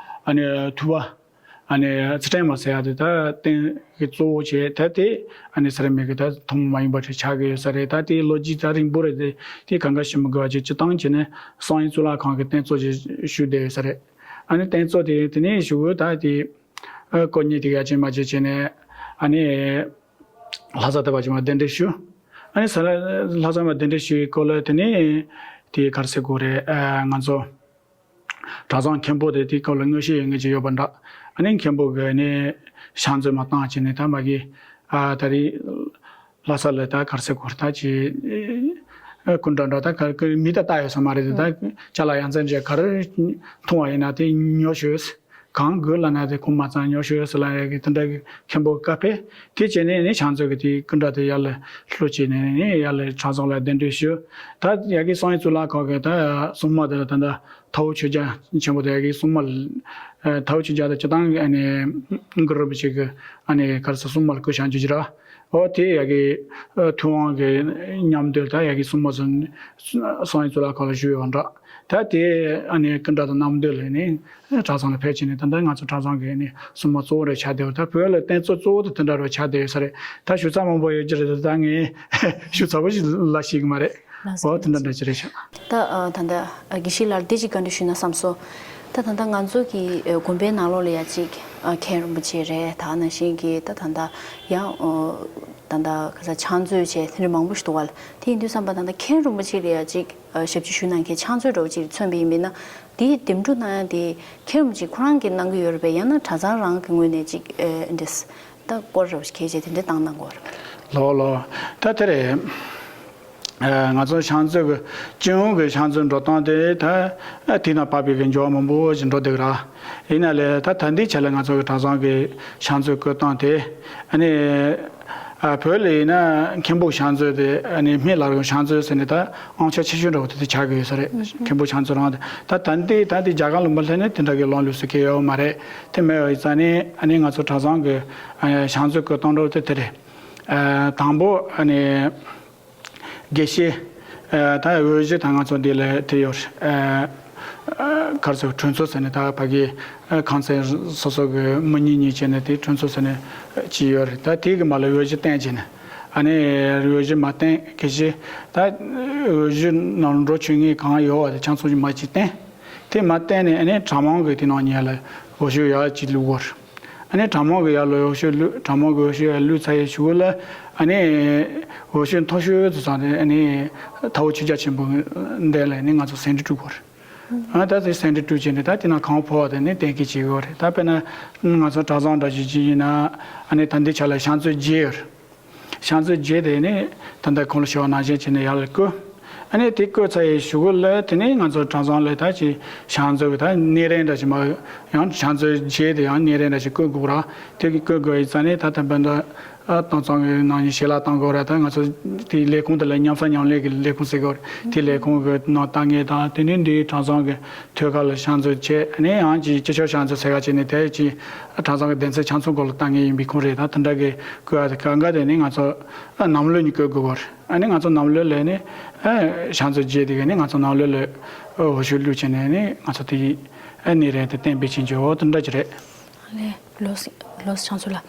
ཨ་ནི་ཐུབ་པ། ཨ་ནི་ཚུལ་ཁྲིམས་མ་ཟེར་ཡ་དེ་ད་རྟེན་གྱི་གཙོ་བོ་བྱས་ད་དེ་ཨ་ནི་སེ་ར་སྨད་ཀྱི་ད་ཐུན་མོང་མ་ཡིན་པ་ཞིག་ཆགས་ཀྱི་ཡོད་ས་རེད། ད་དེའི་ལོ་རྒྱུས་ད་རིང་པོ་རེད། དེ་དེ་གང་ག་ཞུ་མི་དགོས་པ་བྱས་སྤྱིར་བཏང་བྱས་ནས་བསམ་ཡས་གཙུག་ལག་ཁང་གི་རྟེན་གཙོ་ཞིག་བཞུགས་བསྡད་ཡོད་ས་རེད། ཨ་ནི་རྟེན་གཙོ་དེ་དེ་ནས་བཞུགས་ད་དེ་ཨ་དཀོན་གཉེར་དེ་ཡ་ཅན་མ་བྱས་བྱས་ནས་ཨ་ནི་ལྷ་ས་དེ་བ་ཅན་མ་གདན་འདྲེན་ཞུ། ཨ་ནི་ས་ལ་ལྷ་ས་མ་གདན་འདྲེན་ཞུ་བའི་སྐོར་ལ་དེ་ནས་དེ་ག་རེ་ཟེར་དགོས་རེད། ཨ་ང་ཚོ། གྲྭ་ཚང་མཁན་པོ་དེ་དེའི་སྐོར་ལ་མངོན་ཤེས་ཡོད་མཁན་ཅིག་ཡོད་པ་འདྲ། ཨ་ནི་མཁན་པོ་གིས་ནི་ཕྱག་མཛོད་མ་བཏང་བྱས་ནས་ད་མ་གི་ཨ་ད་རེས་ལྷ་ས་ལ་ད་ག་རེ་ཟེར་དགོས་རེད། ད་ཅི་ཨ་སྐུ་འདྲ་འདྲ་ད་ག་གི་མི་ད་ལྟ་ཡོད་ས་མ་རེད། ད་ཅ་ལག་ཡ་མཚན་འདྲ་ག་རེ་མཐོང་བ་ཡིན་ན་དེ་ཉོ་ཤོག་གང་དགོས་ལབ་ན་དེ་ཁོང་མ་ཚང་ཉོ་ཤོག་ཟེར་ལབ་ཡ་གི་དེ་འདྲ་གི་མཁན་པོ་བཀའ་ཕེབས། དེ་བྱས་ནས་ནི་ཕྱག་མཛོད་ཀྱི་དེའི་སྐུ་འདྲ་དེ་ཡར་ལ་ལྷོད་བྱས་ནས་ནི་ཡར་ལ་གྲྭ་ཚང་ལ་གདན་འདྲེན་ཞུ། ད་ཡ་གི་བསམ་ཡས་གཙུག་ལག་ཁང་གི་ད་སྲུང་མ་དེ་ལ་ད་ལྟ། ཐའོ་ཆོས་རྒྱལ་ཆེན་པོ་དེ་ཡ་གི་སྲུང་མ་ལ། ཨ་ཐའོ་ཆོས་རྒྱལ་དང་སྤྱིར་བཏང་ཨ་ནི་གུ་རུ་རིན་པོ་ཆེ་གི་ཨ་ནི་ག་རེ་ཟེར་སྲུང་མ་ལ་བསྐོས་བཞག་རྒྱུ་ཅིག་ར། འོ་དེ་ཡ་གི་ཨ་ཐུབ་དབང་གི་མཉམ་དུ་ད་ཡ་གི་སྲུང་མ་ཚོ་བསམ་ཡས་གཙུག་ལག་ཁང་ལ་བཞུགས་ཡོད་འདྲ། ད་དེ་ཨ་ནི་ཀུན་དགའ་དང་རྣམ་གྲོལ་ལ་ནི་གྲྭ་ཚང་ལ་ཕེབས་བྱས་ནས། ད་ལྟ་ང་ཚོ་གྲྭ་ཚང་གི་ནི་སྲུང་མ་གཙོ་བོ་རེ་ཆགས་བསྡད་ཡོད། ད་བོད་ལ་རྟེན་གཙོ་གཙོ་བོ་དེ་དེ་འདྲ་རུ་ཆགས་བསྡད་ཡོད་ས་རེད། ད་ཞུ་ཚགས་མང་པོ་ཡོད་ཀྱི་རེད། ད་ངས་ཞུ་ཚགས་པོ་ཞིག་ལ་ཤེས་ཀྱི་མ་རེད། ལགས་སོ། འོ་དེ་འདྲ་འདྲ་ཅིག་རེད་ཤག་ད་ཨ་ད་ལྟ་ཨ་དགེ་བཤེས་ལགས་འདི་ཅིག་བཀའ་འདྲི་ཞུས་ན་བསམ་སོང་། ད་ད་ལྟ་ང་ཚོ་གི་ཨ་དགོན་པའི་ནང་ལོགས་ལ་ཡ་ཅིག་ཨ་མཁན་རིན་པོ་ཆེ་རེད། ད་ནང་བཞིན་གྱི་ད་ད་ལྟ་ཡང་ཨ་ད་ལྟ་ག་ས་ཕྱག་མཛོད་བྱས་དེ་འདྲ་མང་པོ་ཞིག་འདུག་བ། དེ་ཡིན་དུས་ཙམ་པ་ད་ལྟ་མཁན་རིན་པོ་ཆེ་ལ་ཡ་ཅིག་ཨ་ཞབས་ཕྱི་ཞུ་གནང་མཁན་ཕྱག་མཛོད་འདྲ་བོ་ཅིག་མཚོན་པ་ཡིན་པས་ན། དེའི་འདེམས་སྒྲུག་གནང་ཡ་དེ་མཁན་རིན་པོ་ཆེ་ཁོ་རང་གིས་གནང་གི་ཡོད་རེད་པས། ཡང་ན་གྲྭ་ཚང་རང་གི་ངོས་ནས་ཅིག་ཨ་འདྲས་ད་སྐོར་ར་བ་ཞིག་གལ་ཆེ་དེ་འདྲས་བཏང་གནང་དགོས་རེད། ལོ་ལོ། ད་དེ་རེད། ཨ་ང་ཚོ་ཕྱག་མཛོད་ཀྱི་སྤྱི་ཡོངས་ཀྱི་ཕྱག་མཛོད་འགྲོ་སྟངས་དེ་ད་ཨ་དེ་དང་བབ་པའི་གི་འགྱུར་བ་མང་པོ་ཞིག་འགྲོ་བསྡད་ཀྱི་རེད། ཡིན་ན་ལས་ད་ད་ལྟའི་ཆ་ལ་ང་ཚོ་གི་གྲྭ་ཚང་གི་ཕྱག་མཛོད་བསྐོ་སྟངས་དེ་ཨ་ནི། ཨ་བོད་ལ་ཡིན་ན་མཁན་པོ་ཕྱག་མཛོད་དེ་ཨ་ནི་སྨད་ལ་རུང་ཕྱག་མཛོད་ཟེར་ནས་ད་དབང་ཆ་ཆེ་ཤོས་འདྲ་བོ་དེ་དེ་ཆགས་ཀྱི་ཡོད་ས་རེད། མཁན་པོ་ཕྱག་མཛོད་རང་དེ་ད་ད་ལྟའི་ད་ལྟའི་རྒྱ་གར་ལ་མ་སླེབས་ནས་དེ་འདྲ་གི་ལམ་ལུགས་སུ་སྐྱེལ་ཡོད་མ་རེད། དེ་མེད་པ་ཡིན་ཙང་ནི་ཨ་ནི་ང་ཚོ་གྲྭ་ཚང་གི་ཨ་ཕྱག་མཛོད་བསྐོ་སྟངས་འདྲ་བོ་དེ་དེ་རེད། ཨ་དང་པོ་ཨ་ནི། དགེ་བཤེས། ཨ་ད་འོས་གཞི་ད་ང་ཚོ་འདི་ལ་དེ་ཡོད། ཨ་ཨ་ག་རེ་ཟེར་གྲོས་ཚོགས་ཟེར་ནས་ད་ཕ་གི་ཨ་ཁང་ཚན་སོ་སོ་གི་མི་གཉིས་གཉིས་བྱས་ནས་དེ་གྲོས་ཚོགས་ཟེར་ནས་ཅིག་ཡོད་རེད། ད་དེ་གི་མ་ལ་འོས་གཞི་བཏོན་བྱས་ནས་ཨ་ནི་འོས་གཞི་མ་བཏོན་དགེ་བཤེས་ད་འོས་གཞི་ནང་འགྲོ་ཆོག་མཁན་གང་ཡོད་པ་དེ་ཆ་ཚང་ཞིག་མ་ཅིག་བཏོན། དེ་མ་བཏོན་ནས་ཨ་ནི་གྲྭ་མང་གི་དེ་ནང་ཉལ་ལ་འོས་ཤོག་ཡར་ཅིག་བླུག་དགོས། ཨ་ནི་གྲྭ་མང་གི་ཡར་ལ་འོས་ཤོག་བླུག་གྲྭ་མང་གི་འོས་ཤོག་ཡར་བླུག་ཚར་ཡའི་གཞུག་གུ་ལ་ཨ་ནི་འོས་ཤོག་མཐོ་ཤོས་དེ་ཚང་དེ་ཨ་ནི་མཐའ་འཁོར་ཆོས་རྒྱལ་ཆེན་པོ་འདི་ལ་ནི་ང་ཚོ་སེང་ཁྲི་དཀྲུག་དགོས་རེད། ཨ་ད་དེ་སེང་ཁྲི་དཀྲུག་བྱས་ནས་ད་དེ་ན་གང་ཕོག་དེ་ནི་གཏན་འཁེལ་བྱེད་དགོས་རེད། ད་དཔེར་ན་ང་ཚོ་གྲྭ་ཚང་འདྲ་ཞིག་ཅིག་ཡིན་ན་ཨ་ནི་ད་འདི་ཆ་ལ་ཕྱག་མཛོད་བརྒྱད་ཡོད་རེད། ཕྱག་མཛོད་བརྒྱད་དེ་ནི་ད་ལྟ་གོང་ལ་ཞུས་པ་ནང་བཞིན་བྱས་ནས་ཡར་ལ་བསྐོས། ཨ་ནི་དེ་བསྐོས་ཚར་ཡའི་གཞུག་གུ་ལ་དེ་ནི་ང་ཚོ་གྲྭ་ཚང་ལ་ད་ཅི་ཕྱག་མཛོད་ཀྱི་ད་གནས་རིམ་འདྲ་ཞིག་མ་ཡང་ཕྱག་མཛོད་བརྒྱད་དེ་ཡང་གནས་རིམ་འདྲ་ཞིག་བསྐོ་དགོས་ར། དེ་གི་བསྐོ་དགོས་ཡིན་ཙང་ནི་ད་ད་བན་ད་ཨ་གཏོང་ཚོང་གི་ནང་བཞིན་ཞལ་ལག་གཏོང་དགོས་ར། ད་ང་ཚོ་དེའི་ལས་ཁུངས་དེ་ལ་མཉམ་ཟ་མཉམ་ལས་ཀྱི་ལས་ཁུངས་ཟེར་དགོས་ར། དེ་ལས་ཁུངས་ཀྱི་ནང་ལྟ་ངན་དང་དེ་ནི་འདིའི་གྲྭ་ཚང་གི་ཐོད་ཁ་ལ་ཕྱག་མཛོད་བྱས་ནས་ཡང་ཅིག་སྤྱི་ཁྱབ་ཕྱག་མཛོད་ཟེར་ག་བྱས་ནས་དེ་ཅིག་གྲྭ་ཚང་གི་སྡེ་ཚན་ཆ་ཚང་སྐོར་ལ་ལྟ་ངན་ཡིན་པའི་ཁུངས་རེད། ད་དེ་འདྲ་གི་བསྐོ་བ་དེ་གང་ག་དེ་ནི་ང་ཚོ་ཨ་གནམ་ལོ་ནས་བསྐོ་དགོས་པར་ཨ་ནི་ང་ཚོ་གནམ་ལོ་ལ་ནི་ཨ་ཕྱག་མཛོད་བརྒྱད་དེ་ག་ནི་ང་ཚོ་གནམ་ལོ་ལ་ཨ་འོས་ཤོག་བླུགས་བྱས་ནས་ནི་ང་ཚོ་དེ་ཨ་ནི་རེད་དེ་གཏན་འབེབས་བྱེད་རྒྱུ་འོ་དེ་འདྲ་ཅིག་རེད། ལགས་ལགས་སོ་ཕྱག་མཛོད་ལགས།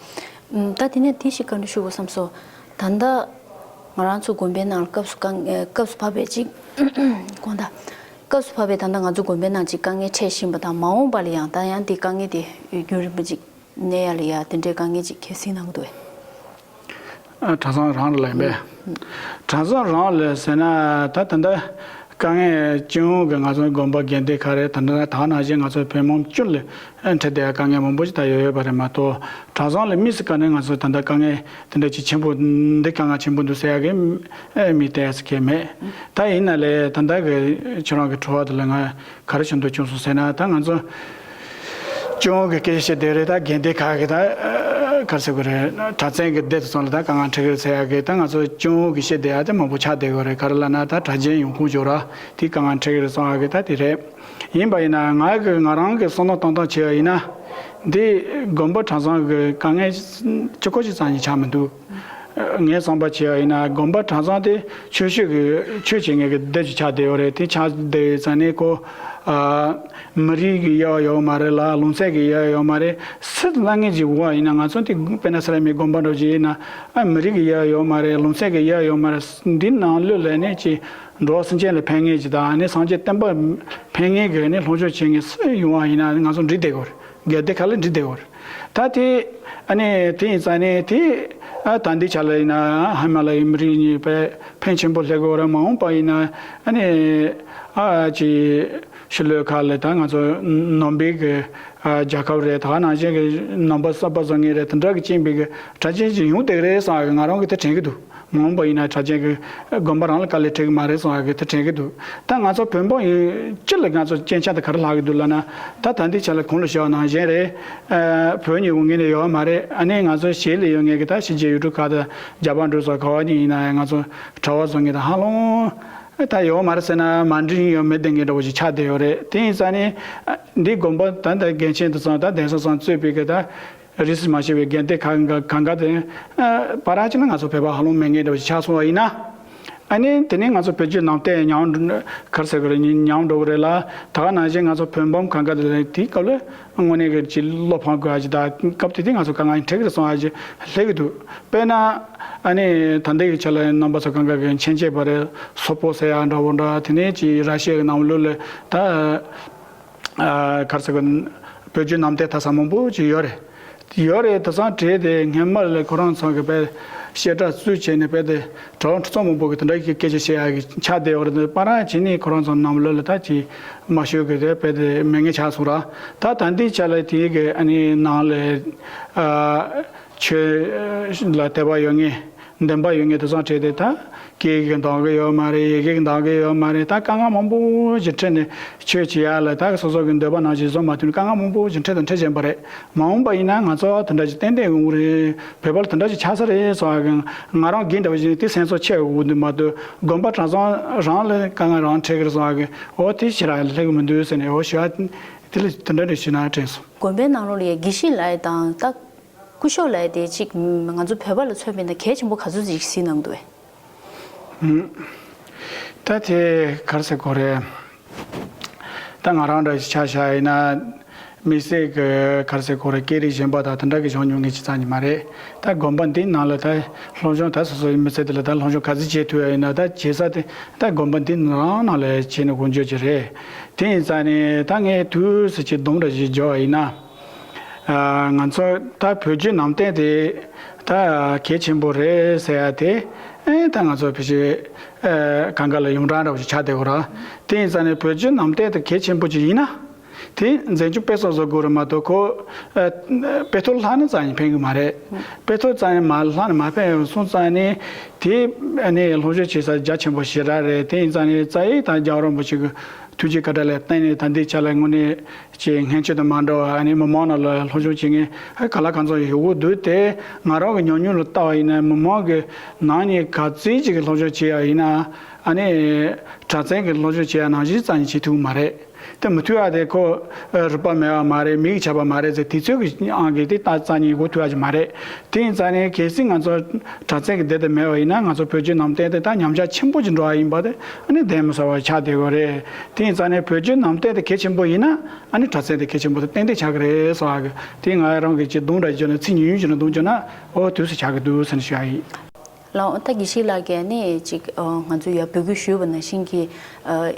ཨམ་ད་དེ་ནས་དེ་ཞིག་བཀའ་འདྲི་ཞུ་དགོས་བསམ་སོང་། ད་ལྟ་ང་རང་ཚོ་དགོན་པའི་ནང་ལ་སྐབས་སུ་དཀའ་ངལ་སྐབས་སུ་བབས་པའི་ཅིག་དགོངས་དག་སྐབས་སུ་བབས་པའི་ད་ལྟ་ང་ཚོ་དགོན་པའི་ནང་ཅིག་དཀའ་ངལ་འཕྲད་བཞིན་པ་དང་མ་འོངས་པ་ལ་ཡང་ད་ཡང་དེ་དཀའ་ངལ་དེ་ཡུན་རིང་པོ་ཅིག་གནས་ཡ་ལ་ཡ་དེ་འདྲའི་དཀའ་ངལ་ཅིག་གལ་སྲིད་གནང་གི་འདུག་གས། ཨ་གྲྭ་ཚང་རང་ལ་ཡིན་པས། གྲྭ་ཚང་རང་ལ་ཟེར་ན་ད་ད་ལྟ་དཀའ་ངལ་སྤྱི་ཡོངས་ཀྱི་ང་ཚོ་དགོན་པ་དགོན་སྡེ་ཁག་རེད། ད་ལྟ་ད་ནང་བཞིན་ང་ཚོ་བོད་མི་བཅུ་ལ་འཕྲད་བསྡད་དཀའ་ངལ་མང་པོ་ཞིག་ད་ཡོད་ཡོད་པ་རེད་མ་གཏོགས། གྲྭ་ཚང་ལ་དམིགས་སུ་བཀར་ནས་ང་ཚོ་ད་ལྟ་དཀའ་ངལ་དེ་འདྲ་ཅིག་ཆེན་པོ་འདི་དཀའ་ངལ་ཆེན་པོ་འདུག་ཟེར་ཡག་གི་མི་ཏོག་ཙམ་གང་མེད། ད་ཡིན་ན་ལས་ད་ལྟ་གི་ཁྱོད་རང་གི་དྲི་བ་དེ་ལ་ང་ག་རེ་བྱེད་འདོད་བྱུང་སོང་ཟེར་ན། ད་ང་ཚོ་སྤྱི་ཡོངས་ཀྱི་སྐད་ཆ་བཤད་བསྡད་རེད། ད་དགོན་སྡེ་ཁག་གི་ད་ག་རེ་ཟེར་དགོས་རེད། གྲྭ་བཙུན་གྱི་སྡེ་དེ་ཚོ་ལ་ད་དཀའ་ངལ་འཕྲད་ཀྱི་རེད་ཟེར་ཡག་གི་ད་ང་ཚོ་སྤྱི་ཡོངས་ཀྱི་བཤད་བསྡད་ཡག་དེ་མང་པོ་ཆགས་བསྡད་ཡོད་རེད། ག་རེ་ལབ་ན་ད་གྲྭ་རྒྱུན་ཡོང་ཁུངས་ཡོད་ར་དེ་དཀའ་ངལ་འཕྲད་ཀྱི་རེད་གསུང་ཡག་གི་ད་དེ་རེད། ཡིན་པ་ཡིན་ན་ང་གི་ང་རང་གི་བསམ་བློ་གཏོང་སྟངས་བྱས་པ་ཡིན་ན། འདི་དགོན་པ་གྲྭ་ཚང་གི་དཀའ་ངལ་གཅིག་པོ་གཅིག་ཙམ་ཞིག་ཆགས་མི་འདུག་ངས་བསམ་པ་བྱས་པ་ཡིན་ན་དགོན་པ་གྲྭ་ཚང་དེ་ཆོས་ཕྱོགས་ཀྱི་ཆོས་བྱེད་མཁན་གྱི་སྡེ་ཞིག་ཆགས་བསྡད་ཡོད་རེད། དེ་ཆགས་བསྡད་ཡོད་ཙང་ནས་ཁོ་ཨ་མི་རིགས་ཀྱི་དབྱེ་བ་ཡོད་མ་རེད་ལ། ལུང་ཚན་གྱི་དབྱེ་བ་ཡོད་མ་རེད། སུ་ལ་ངེས་ཀྱི་འོ་ཡིན་ན་ང་ཚོ་དེ་དཔེར་ན་ས་ལ་མི་དགོན་པ་འདྲ་ཅིག་ཡིན་ན་ཨ་མི་རིགས་ཀྱི་དབྱེ་བ་ཡོད་མ་རེད། ལུང་ཚན་གྱི་དབྱེ་བ་ཡོད་མ་རེད། འདི་ནང་ལོགས་ལ་ནས་ཅི་འགྲོ་བ་སེམས་ཅན་ལ་ཕན་ངེས་ཀྱི་དང་ནི་སངས་རྒྱས་བསྟན་པ་ཕན་ངེས་ཀྱི་ནི་ལྷོ་ཕྱོགས་ཆེན་གྱི་སུ་ཡོང་བ་ཡིན་ན་ང་ཚོ་འགྲིག་བསྡད་ཡོད་རེད། དགོན་སྡེ་ཁག་ལ་འགྲིག་བསྡད་ཡོད་རེད། ད་དེ་ཨ་ནི་དེ་ཡིན་ཙང་ནི་དེ་ཨ་ད་འདི་ཆ་ལ་ཡིན་ན་ཧི་མ་ལ་ཡའི་མི་རིགས་གཉིས་པའི་ཕན་ཆེན་པོ་སླེབས་ཀྱི་ཡོད་རེད། མ་འོངས་པ་ཡིན་ན་ཨ་ནི་ཨ་ཅི་ཕྱི་ལོགས་ཁག་ལ་ད་ང་ཚོ་ནང་པའི་གི་ཨ་རྒྱལ་ཁབ་རེད། ད་ནང་བཞིན་གི་ནང་པ་གསར་པ་བཟོ་མཁན་རེད། དེ་འདྲ་གི་བཅིངས་པའི་གི་གྲྭ་ཆེན་ཞིག་ཡོང་བསྡད་ཀྱི་རེད་བསམ་གི་ང་རང་གི་དེ་དྲན་གི་འདུག་མ་འོངས་པ་ཡིན་ན་གྲྭ་ཆེན་གྱི་དགོན་པ་རང་ལ་དཀའ་ལས་འཕྲད་ཀྱི་མ་རེད་གསུང་ཡག་གི་དེ་དྲན་གྱི་འདུག་ད་ང་ཚོ་བོད་འབངས་ཡིན་སྤྱི་ལ་ང་ཚོ་སྐྱོན་ཆ་དེ་ག་རེ་ལྷག་གི་འདུག་ལབ་ན། ད་ད་འདི་ཆ་ལ་གོང་ལ་ཞུས་པ་ནང་བཞིན་རེད། ཨ་བོད་ཉིད་འོང་མཁན་ནི་ཡོད་མ་རེད། ཨ་ནི་ང་ཚོ་གཞིས་ལ་ཡོད་མཁན་གྱི་ད་ཕྱི་རྒྱལ་ཡུལ་གྲུ་ཁག་དང་རྒྱ་གར་འགྲོ་སོགས་ག་བ་ནས་ཡིན་ན་ཡང་ང་ཚོ་གྲྭ་པ་བཟོ་མཁན་དང་ཧ་ལམ་ད་ཡོད་མ་རེད་ཟེར་ན་མ་འགྲིག་ཡོད་མེད་བསྡད་མཁན་འདྲ་བོ་ཞིག་ཆགས་བསྡད་ཡོད་རེད། དེ་ཡིན་ཙང་ནི་ཨ་འདི་དགོན་པ་ད་ལྟ་དགེ་ཆེན་དུ་སོང་ད་གདན་ས་སོང་གཙོས་པའི་གི་ད། རིས་སུ་མ་ཆད་པའི་དགོན་སྡེ་གང་ག་གང་ག་དེ་ཨ་བར་ཅིག་ན་ང་ཚོ་བོད་པ་ཧ་ལམ་མེད་མཁན་འདྲ་བོ་ཞིག་ཆགས་སོང་བ་ཡིན་ན། ཨ་ནི་དེ་ནས་ང་ཚོ་བོད་བརྒྱུད་ནང་བསྟན་ཉམས་འགྲོ་ག་རེ་ཟེར་དགོས་རེད། ཉམས་འགྲོ་གི་རེད་ལ། ད་ག་ནང་བཞིན་ང་ཚོ་བོད་འབངས་གང་ག་དེ་ལ་དེའི་སྐབས་ལ་དངོས་གནས་ཀྱི་ཅིག་བློ་ཕམ་དགོས་ཡ་ཅིག་ད་སྐབས་དེ་དུས་ང་ཚོ་དཀའ་ངལ་འཕྲད་ཀྱི་སོང་ཡ་ཅིག་སླེབས་ཀྱི་འདུག་དཔེར་ན་ཨ་ནི་ད་ལྟའི་གི་ཆ་ལ་རྣམ་པ་ཚོ་གང་ག་གི་མཁྱེན་ཆེན་པ་རེད། སོག་པོ་ཟེར་ཡ་འདྲ་བོ་འདྲ། དེ་ནས་ཅིག་ར་ཤི་ཡ་གི་ནང་ལོགས་ལ་ད་ག་རེ་ཟེར་དགོས། བོད་བརྒྱུད་ནང་བསྟན་དར་ས་མང་པོ་ཅིག་ཡོད་རེད། ཡོད་རེད། དེང་སང་བྲིས་ཏེ་སྔན་མ་ལ་ཁོ་རང་ཚོ་གི་དཔེ་བཤད་གྲྭ་བཙུགས་བྱས་ནས་དཔེ་དེ་གྲྭ་བ་ཁྲི་ཚོ་མང་པོ་གི་དེ་འདྲ་གི་སྐད་ཆ་བཤད་ཡག་གི་ཆགས་བསྡད་ཡོད་རེད། དེ་པ་རང་བྱས་ནས་ཁོ་རང་ཚོ་ནང་ལོགས་ལ་ད་ཅིག་མ་ཤོད་གི་དེ་དཔེ་དེ་མེད་ངེས་ཆགས་སོང་ར། ད་ད་ལྟའི་ཆ་ལ་དེའི་གི་ཨ་ནི་ནང་ལ་ཆོས་ལ་དད་པ་ཡོད་ངེས། འདུན་པ་ཡོད་ངེས་དེང་སང་བྲིས་ཏེ་ད་སྐད་ཀྱི་འདང་གི་ཡོད་མ་རེད། ཡི་གེ་གི་འདང་གི་ཡོད་མ་རེད། ད་དཀའ་ངལ་མང་པོ་ཞིག་འཕྲད་ནས་ཆོས་བྱེད་ཡ་ལ་ད་སོ་སོ་གི་འདོད་པ་ནང་བཞིན་བཟོ་མ་ཐུབ་ནས་དཀའ་ངལ་མང་པོ་ཞིག་འཕྲད་དང་འཕྲད་བཞིན་པ་རེད། མ་འོངས་པ་ཡིན་ན་ང་ཚོ་དེ་འདྲ་ཞིག་ཏན་ཏན་ཡོང་གི་རེད། བོད་པ་ལ་དེ་འདྲ་ཞིག་ཆགས་ས་རེད་བསམ་ཡ་གི་ང་རང་གི་འདྲ་བ་ཞིག་དེ་སེམས་ཚོར་ཆེ་འོང་གི་འདུག་མ་གཏོགས་དགོན་པ་གྲྭ་ཚང་རང་ལ་དཀའ་ངལ་རང་འཕྲད་ཀྱི་རེད་བསམ་ཡ་གི་འོ་དེ་ཞེ་དྲག་སླེབས་ཀྱི་མི་འདུག་ཟེར་ནས་འོ་ཞུ་ཡ་དེ་ལ་དེ་འདྲ་འདྲ་ཞུས་ན་དྲན་སོང་། དགོན་པའི་ནང་ལོགས་ལ་དགེ་བཤེས་ལགས་དང་ད། སྐུ་ཞབས་ལགས་དེ་གཅིག་ང་ཚོ་བོད་པ་ལ་མཚོན་པ་ཡིན་ན་གལ་ཆེན་པོ་ག་ཚོད་ཅིག་གཟིགས་གནང་འདུག་བས། ད་དེ་ག་རེ་ཟེར་དགོས་རེད། ད་ང་རང་འདྲ་ཞིག་ཆ་བཞག་ཡིན་ན། དམིགས་བསལ་གྱི་ག་རེ་ཟེར་དགོས་རེད། སྐད་རིགས་གཞན་པ་དང་དེ་འདྲ་གི་སྦྱོང་མྱོང་མཁན་ཅིག་རྩ་ནས་མ་རེད། ད་དགོན་པ་འདི་ནང་ལ་ད་སློབ་སྦྱོང་ད་སོ་སོའི་མི་ཚེ་འདི་ལ་ད་སློབ་སྦྱོང་ག་ཚོད་བྱེད་ཐུབ་ཡ་ཡིན་ན་ད་བྱེད་ས་དེ་ད་དགོན་པ་འདི་ནང་ནང་ལ་བྱས་ནས་འགོ་འཛུགས་ཀྱི་རེད། དེ་ཡིན་ཙང་ནས་ད་ངས་དུས་སུ་ཅིག་སྡོམ་འདྲ་ཞིག་འཇོག་པ་ཡིན་ན། ང་ཚོ་ད་བོད་བརྒྱུད་ནང་བསྟན་དེ་ད་གལ་ཆེན་པོ་རེད་ཟེར་ཡ་དེ་ཨེ་ད་ང་ཚོ་ཕལ་ཆེར་ཨེ་གང་ག་ལ་ཡོངས་གྲགས་འདྲ་བོ་ཞིག་ཆགས་བསྡད་ཡོད་རེད། དེ་ཡིན་ཙང་ནས་བོད་བརྒྱུད་ནང་བསྟན་དེ་གལ་ཆེན་པོ་ཅིག་ཡིན་ན། དེ་འཛིན་སྐྱོང་སྤེལ་གསུམ་བཟོ་དགོས་རེད་མ་གཏོགས་ཁོ་ཨེ་དཔེ་ཐོ་ལྷག་ན་ཙམ་ཡིན་ཕན་གི་མ་རེད། དཔེ་ཐོ་ཙམ་ཡིན་མ་ལྷག་ན་མ་ཕན་སོང་ཙང་ནས་དེ་ཨ་ནི་སློབ་སྦྱོང་བྱེད་ས་རྒྱ་ཆེན་པོ་ཞེ་དྲག་རེད། དེ་ཡིན་ཙང་ནས་རྩ་བའི་ད་རྒྱལ་བ་རིན་པོ་ཆེ་གི་ཐུགས་རྗེ་བཀའ་དྲིན་ལ་བརྟེན་ནས་ད་ལྟའི་ཆ་ལ་དངོས་གནས་ཀྱི་སྔོན་ཆད་དང་མ་འདྲ་བ་ཨ་ནི་མི་མང་ནང་ལ་སློབ་སྦྱོང་བྱེད་མཁན་ཧ་ག་ལ་གང་འཚམ་ཡོང་གི་འདུག་དེ་ང་རང་གི་ཉམས་མྱོང་ལ་ལྟ་བ་ཡིན་ན་མི་མང་གི་ནང་ནས་ག་ཚད་ཅིག་གི་སློབ་སྦྱོང་བྱེད་ཡ་ཡིན་ན་ཨ་ནི་གྲྭ་བཙུན་གྱི་སློབ་སྦྱོང་བྱེད་ཡ་ནང་བཞིན་རྩ་ནས་བྱེད་ཐུབ་ཀྱི་མ་རེད། དེ་མི་ཐུབ་ཡ་དེ་ཁོ་རིག་པ་མེད་པ་མ་རེད། མིག་ཆགས་པ་མ་རེད་ཟེར་དེ་ཚོའི་གི་ཨང་གི་དེ་ལྟ་རྩ་ནས་གོ་ཐུབ་ཡ་ཅིག་མ་རེད། དེ་ཡིན་ཙང་ནས་གལ་སྲིད་ང་ཚོ་གྲྭ་བཙུན་གྱི་སྡེ་དེ་མེད་པ་ཡིན་ན་ང་ཚོ་བོད་བརྒྱུད་ནང་བསྟན་དེ་ད་ཉམས་ཆག་ཆེན་པོ་ཅིག་འགྲོ་བ་ཡིན་པ་དེ་ཨ་ནི་གདོན་མི་ཟ་བ་ཆགས་བསྡད་ཡོད་རེད། དེ་ཡིན་ཙང་ནས་བོད་བརྒྱུད་ནང་བསྟན་དེ་གལ་ཆེན་པོ་ཡིན་ན་ཨ་ནི་གྲྭ་བཙུན་དེ་གལ་ཆེན་པོ་དེ་ཏན་ཏན་ཆགས་ཀྱི་རེད་ཟེར་བ་གི་དེ་ང་རང་གི་ཅིག་སྡོམ་འདྲ་བརྗོད་ན་ཚིག་ཉུང་ཉུང་བྱས་ན་སྡོམ་བརྗོད་ན་འོ་དུས་སུ་ཆགས་ཀྱི་འདུག་ཟེར་ནས་ཞུ་ཡ་ཡིན། ལགས་ད་དགེ་བཤེས་ལགས་ཀྱིས་ནི་ཅིག་ང་ཚོ་ཡར་འབོད་སྐུལ་ཞུས་པ་ནང་བཞིན་གྱི་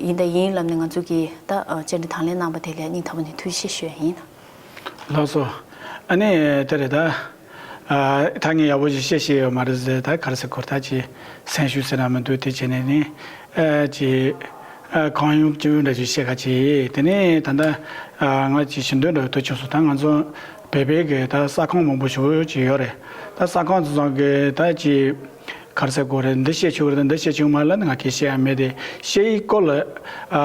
ཡིན་དང་ཡིན་ལབ་ནས་ང་ཚོ་གི་ད་བཅར་འདྲི་དང་ལེན་གནང་བ་དེ་ལ་སྙིང་ཐག་པ་ནས་ཐུགས་རྗེ་ཆེ་ཞུ་ཡ་ཡིན། ལགས་སོ། ཨ་ནི་དེ་རེད་ད། ཨ་ད་ངས་ཡག་པོ་ཞིག་བཤད་ཤེས་ཡོད་མ་རེད་ཟེར། ད་ག་རེ་ཟེར་དགོས་རེད། ད་ཅིག་སེམས་ཤུགས་ཟེར་ན་མི་འདུག་དེ་བྱས་ནས་ནི་ཨ་ཅིག་ཨ་གང་ཡོང་ཅིག་འདྲ་ཞིག་བཤད་ག་ཅིག་དེ་ནས་ད་ལྟ་ཨ་ང་ཅིག་ཞུ་འདོད་འདྲ་ཐུག་བྱུང་སོང་། ད་ང་ཚོ་བོད་པའི་གི་ད་ས་ཁང་མང་པོ་ཞིག་ཅིག་ཡོད་རེད། ད་ས་ཁང་ཚོ་ཚང་གི་ད་ཅིག་ག་རེ་ཟེར་དགོས་རེད། འདི་བཤད་ཆོག་གི་རེད། འདི་བཤད་ཆོག་གི་མ་རེད་ལབ་ནི་ང་གིས་བཤད་ཡ་མེད་དེ། བཤད་ཡིག་སྐོར་ལ་ཨ་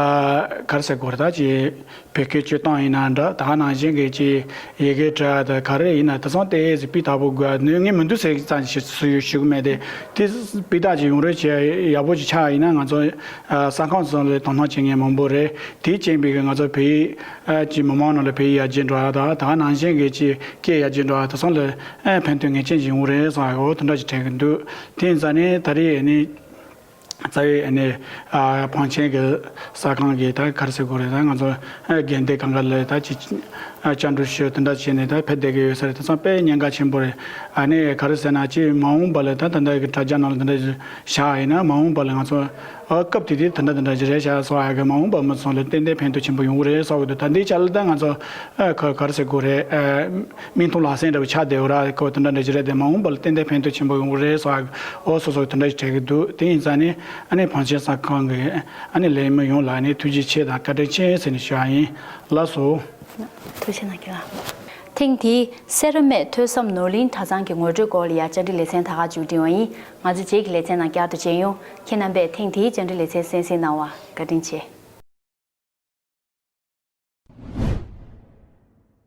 ག་རེ་ཟེར་དགོས་རེད། ད་ཅིག་བོད་སྐད་སྤྱོད་སྟངས་ཡིན་ན་འདྲ། ད་ག་ནང་བཞིན་གྱི་ཅིག་ཡི་གེ་འབྲི་ཡ་ད་ག་རེ་ཡིན་ན་དེ་ཚང་ཏོག་ཙམ་སྤུས་དག་པོ་དགོས་ཡ་ནུས་ངེས་མི་འདུག་ཟེར་ཙམ་ཞིག་སུ་ཡོད་ཞུ་གི་མེད་དེ། དེ་སྤུས་དག་ཅིག་ཡོང་རེ་བྱས་ཡག་པོ་ཅིག་ཆགས་ཡིན་ན་ང་ཚོ་ཨ་ས་ཁང་ཚོ་ལ་དོ་སྣང་བྱེད་མཁན་མང་པོ་རེད། དེའི་རྐྱེན་པས་ང་ཚོ་བོད་ཡིག་ཨ་ཅིག་མི་མང་ནང་ལ་བོད་ཡིག་ཡར་རྒྱས་འགྲོ་ཡ་ད་ད་ག་ནང་བཞིན་གྱི་ཅིག་སྐད་ཡར་རྒྱས་འགྲོ་ཡ་དེ་ཚང་ལ་ཨ་ཕན་ཐོགས་ངེས་ཅན་ཅིག་ཡོང་རེད་བསམ་ཡ་འོ་དེ་འདྲ་ཅིག་དྲན་གྱི་འདུག་དེ་ཡིན་ཙང་ནས་ད་རེས་ནི། རྩ་བའི་ཨ་ནི་ཨ་བང་ཆེན་གྱི་ས་ཁང་གི་ད་ག་རེ་ཟེར་དགོས་རེད། ད་ང་ཚོ་ཨ་དགོན་སྡེ་གང་ག་ལ་ད་ཅི་ཨ་བཅར་འདྲི་ཞུ་དེ་འདྲ་བྱས་ནས་ད་ཕེབས་བསྡད་ཀྱི་ཡོད་ས་རེད། དེ་ཚང་དཔེ་ཉེན་ཁ་ཆེན་པོ་རེད། ཨ་ནི་ག་རེ་ཟེར་ན་ཅི་མ་འོངས་པ་ལ་ད་ད་ལྟ་གི་དྲ་རྒྱ་ནང་ལ་དེ་འདྲ་བཞག་ཡིན་ན་མ་འོངས་པ་ལ་ང་ཚོ་ཨ་སྐབས་དེ་དུས་དེ་འདྲ་དེ་འདྲ་ཅིག་རེད་ཤག་སོགས་ཨ་གི་མ་འོངས་པ་མི་ཚང་ལ་ཏན་ཏན་ཕན་ཐོགས་ཆེན་པོ་ཡོང་གི་རེད་བསམ་གི་འདུག་ད་ལྟའི་ཆ་ལ་ད་ང་ཚོ་ཨ་ག་ག་རེ་ཟེར་དགོས་རེད། ཨ་མིག་མཐོང་ལག་ཟིན་འདྲ་བོ་ཆགས་བསྡད་ཡོད་ར། ཁོ་དེ་འདྲ་འདྲ་ཅིག་རེད་དེ་མ་འོངས་པ་ལ་ཏན་ཏན་ཕན་ཐོགས་ཆེན་པོ་ཡོང་གི་རེད་བསམ་གི་འོ་སོ་སོ་དེ་འདྲ་ཞིག་དྲན་གྱི་འདུག་དེ་ཡིན་ཙང་ནི་ཨ་ནི་བང་ཆེན་ས་ཁང་གི་ཨ་ནི་ལས་མི་ཡོངས་ལ་ཨ་ནི་ཐུགས་རྗེ་ཆེ་དང་བཀའ་དྲིན་ཆེ་ཟེར་ནས་ཞུ་བ་ཡིན། ལགས་སོ། ཐུགས་རྗེ་གནང་གི་ལགས། ཐེངས་འདིའི་སེ་ར་སྨད་ཐོས་བསམ་ནོར་གླིང་གྲྭ་ཚང་གི་ངོ་སྤྲོད་སྐོར་ལ་ཡང་བཅར་འདྲི་ལེ་ཚན་ད་ག་མཇུག་སྒྲིལ་བ་ཡིན། ང་ཚོ་རྗེས་ཀྱི་ལེ་ཚན་ནང་བསྐྱར་དུ་མཇལ་ཡོང་། ཁྱེད་རྣམ་པས་ཐེངས་འདིའི་བཅར་འདྲི་ལེ་ཚན་གསན་གཟིགས་གནང་བར་བཀའ་དྲིན་ཆེ།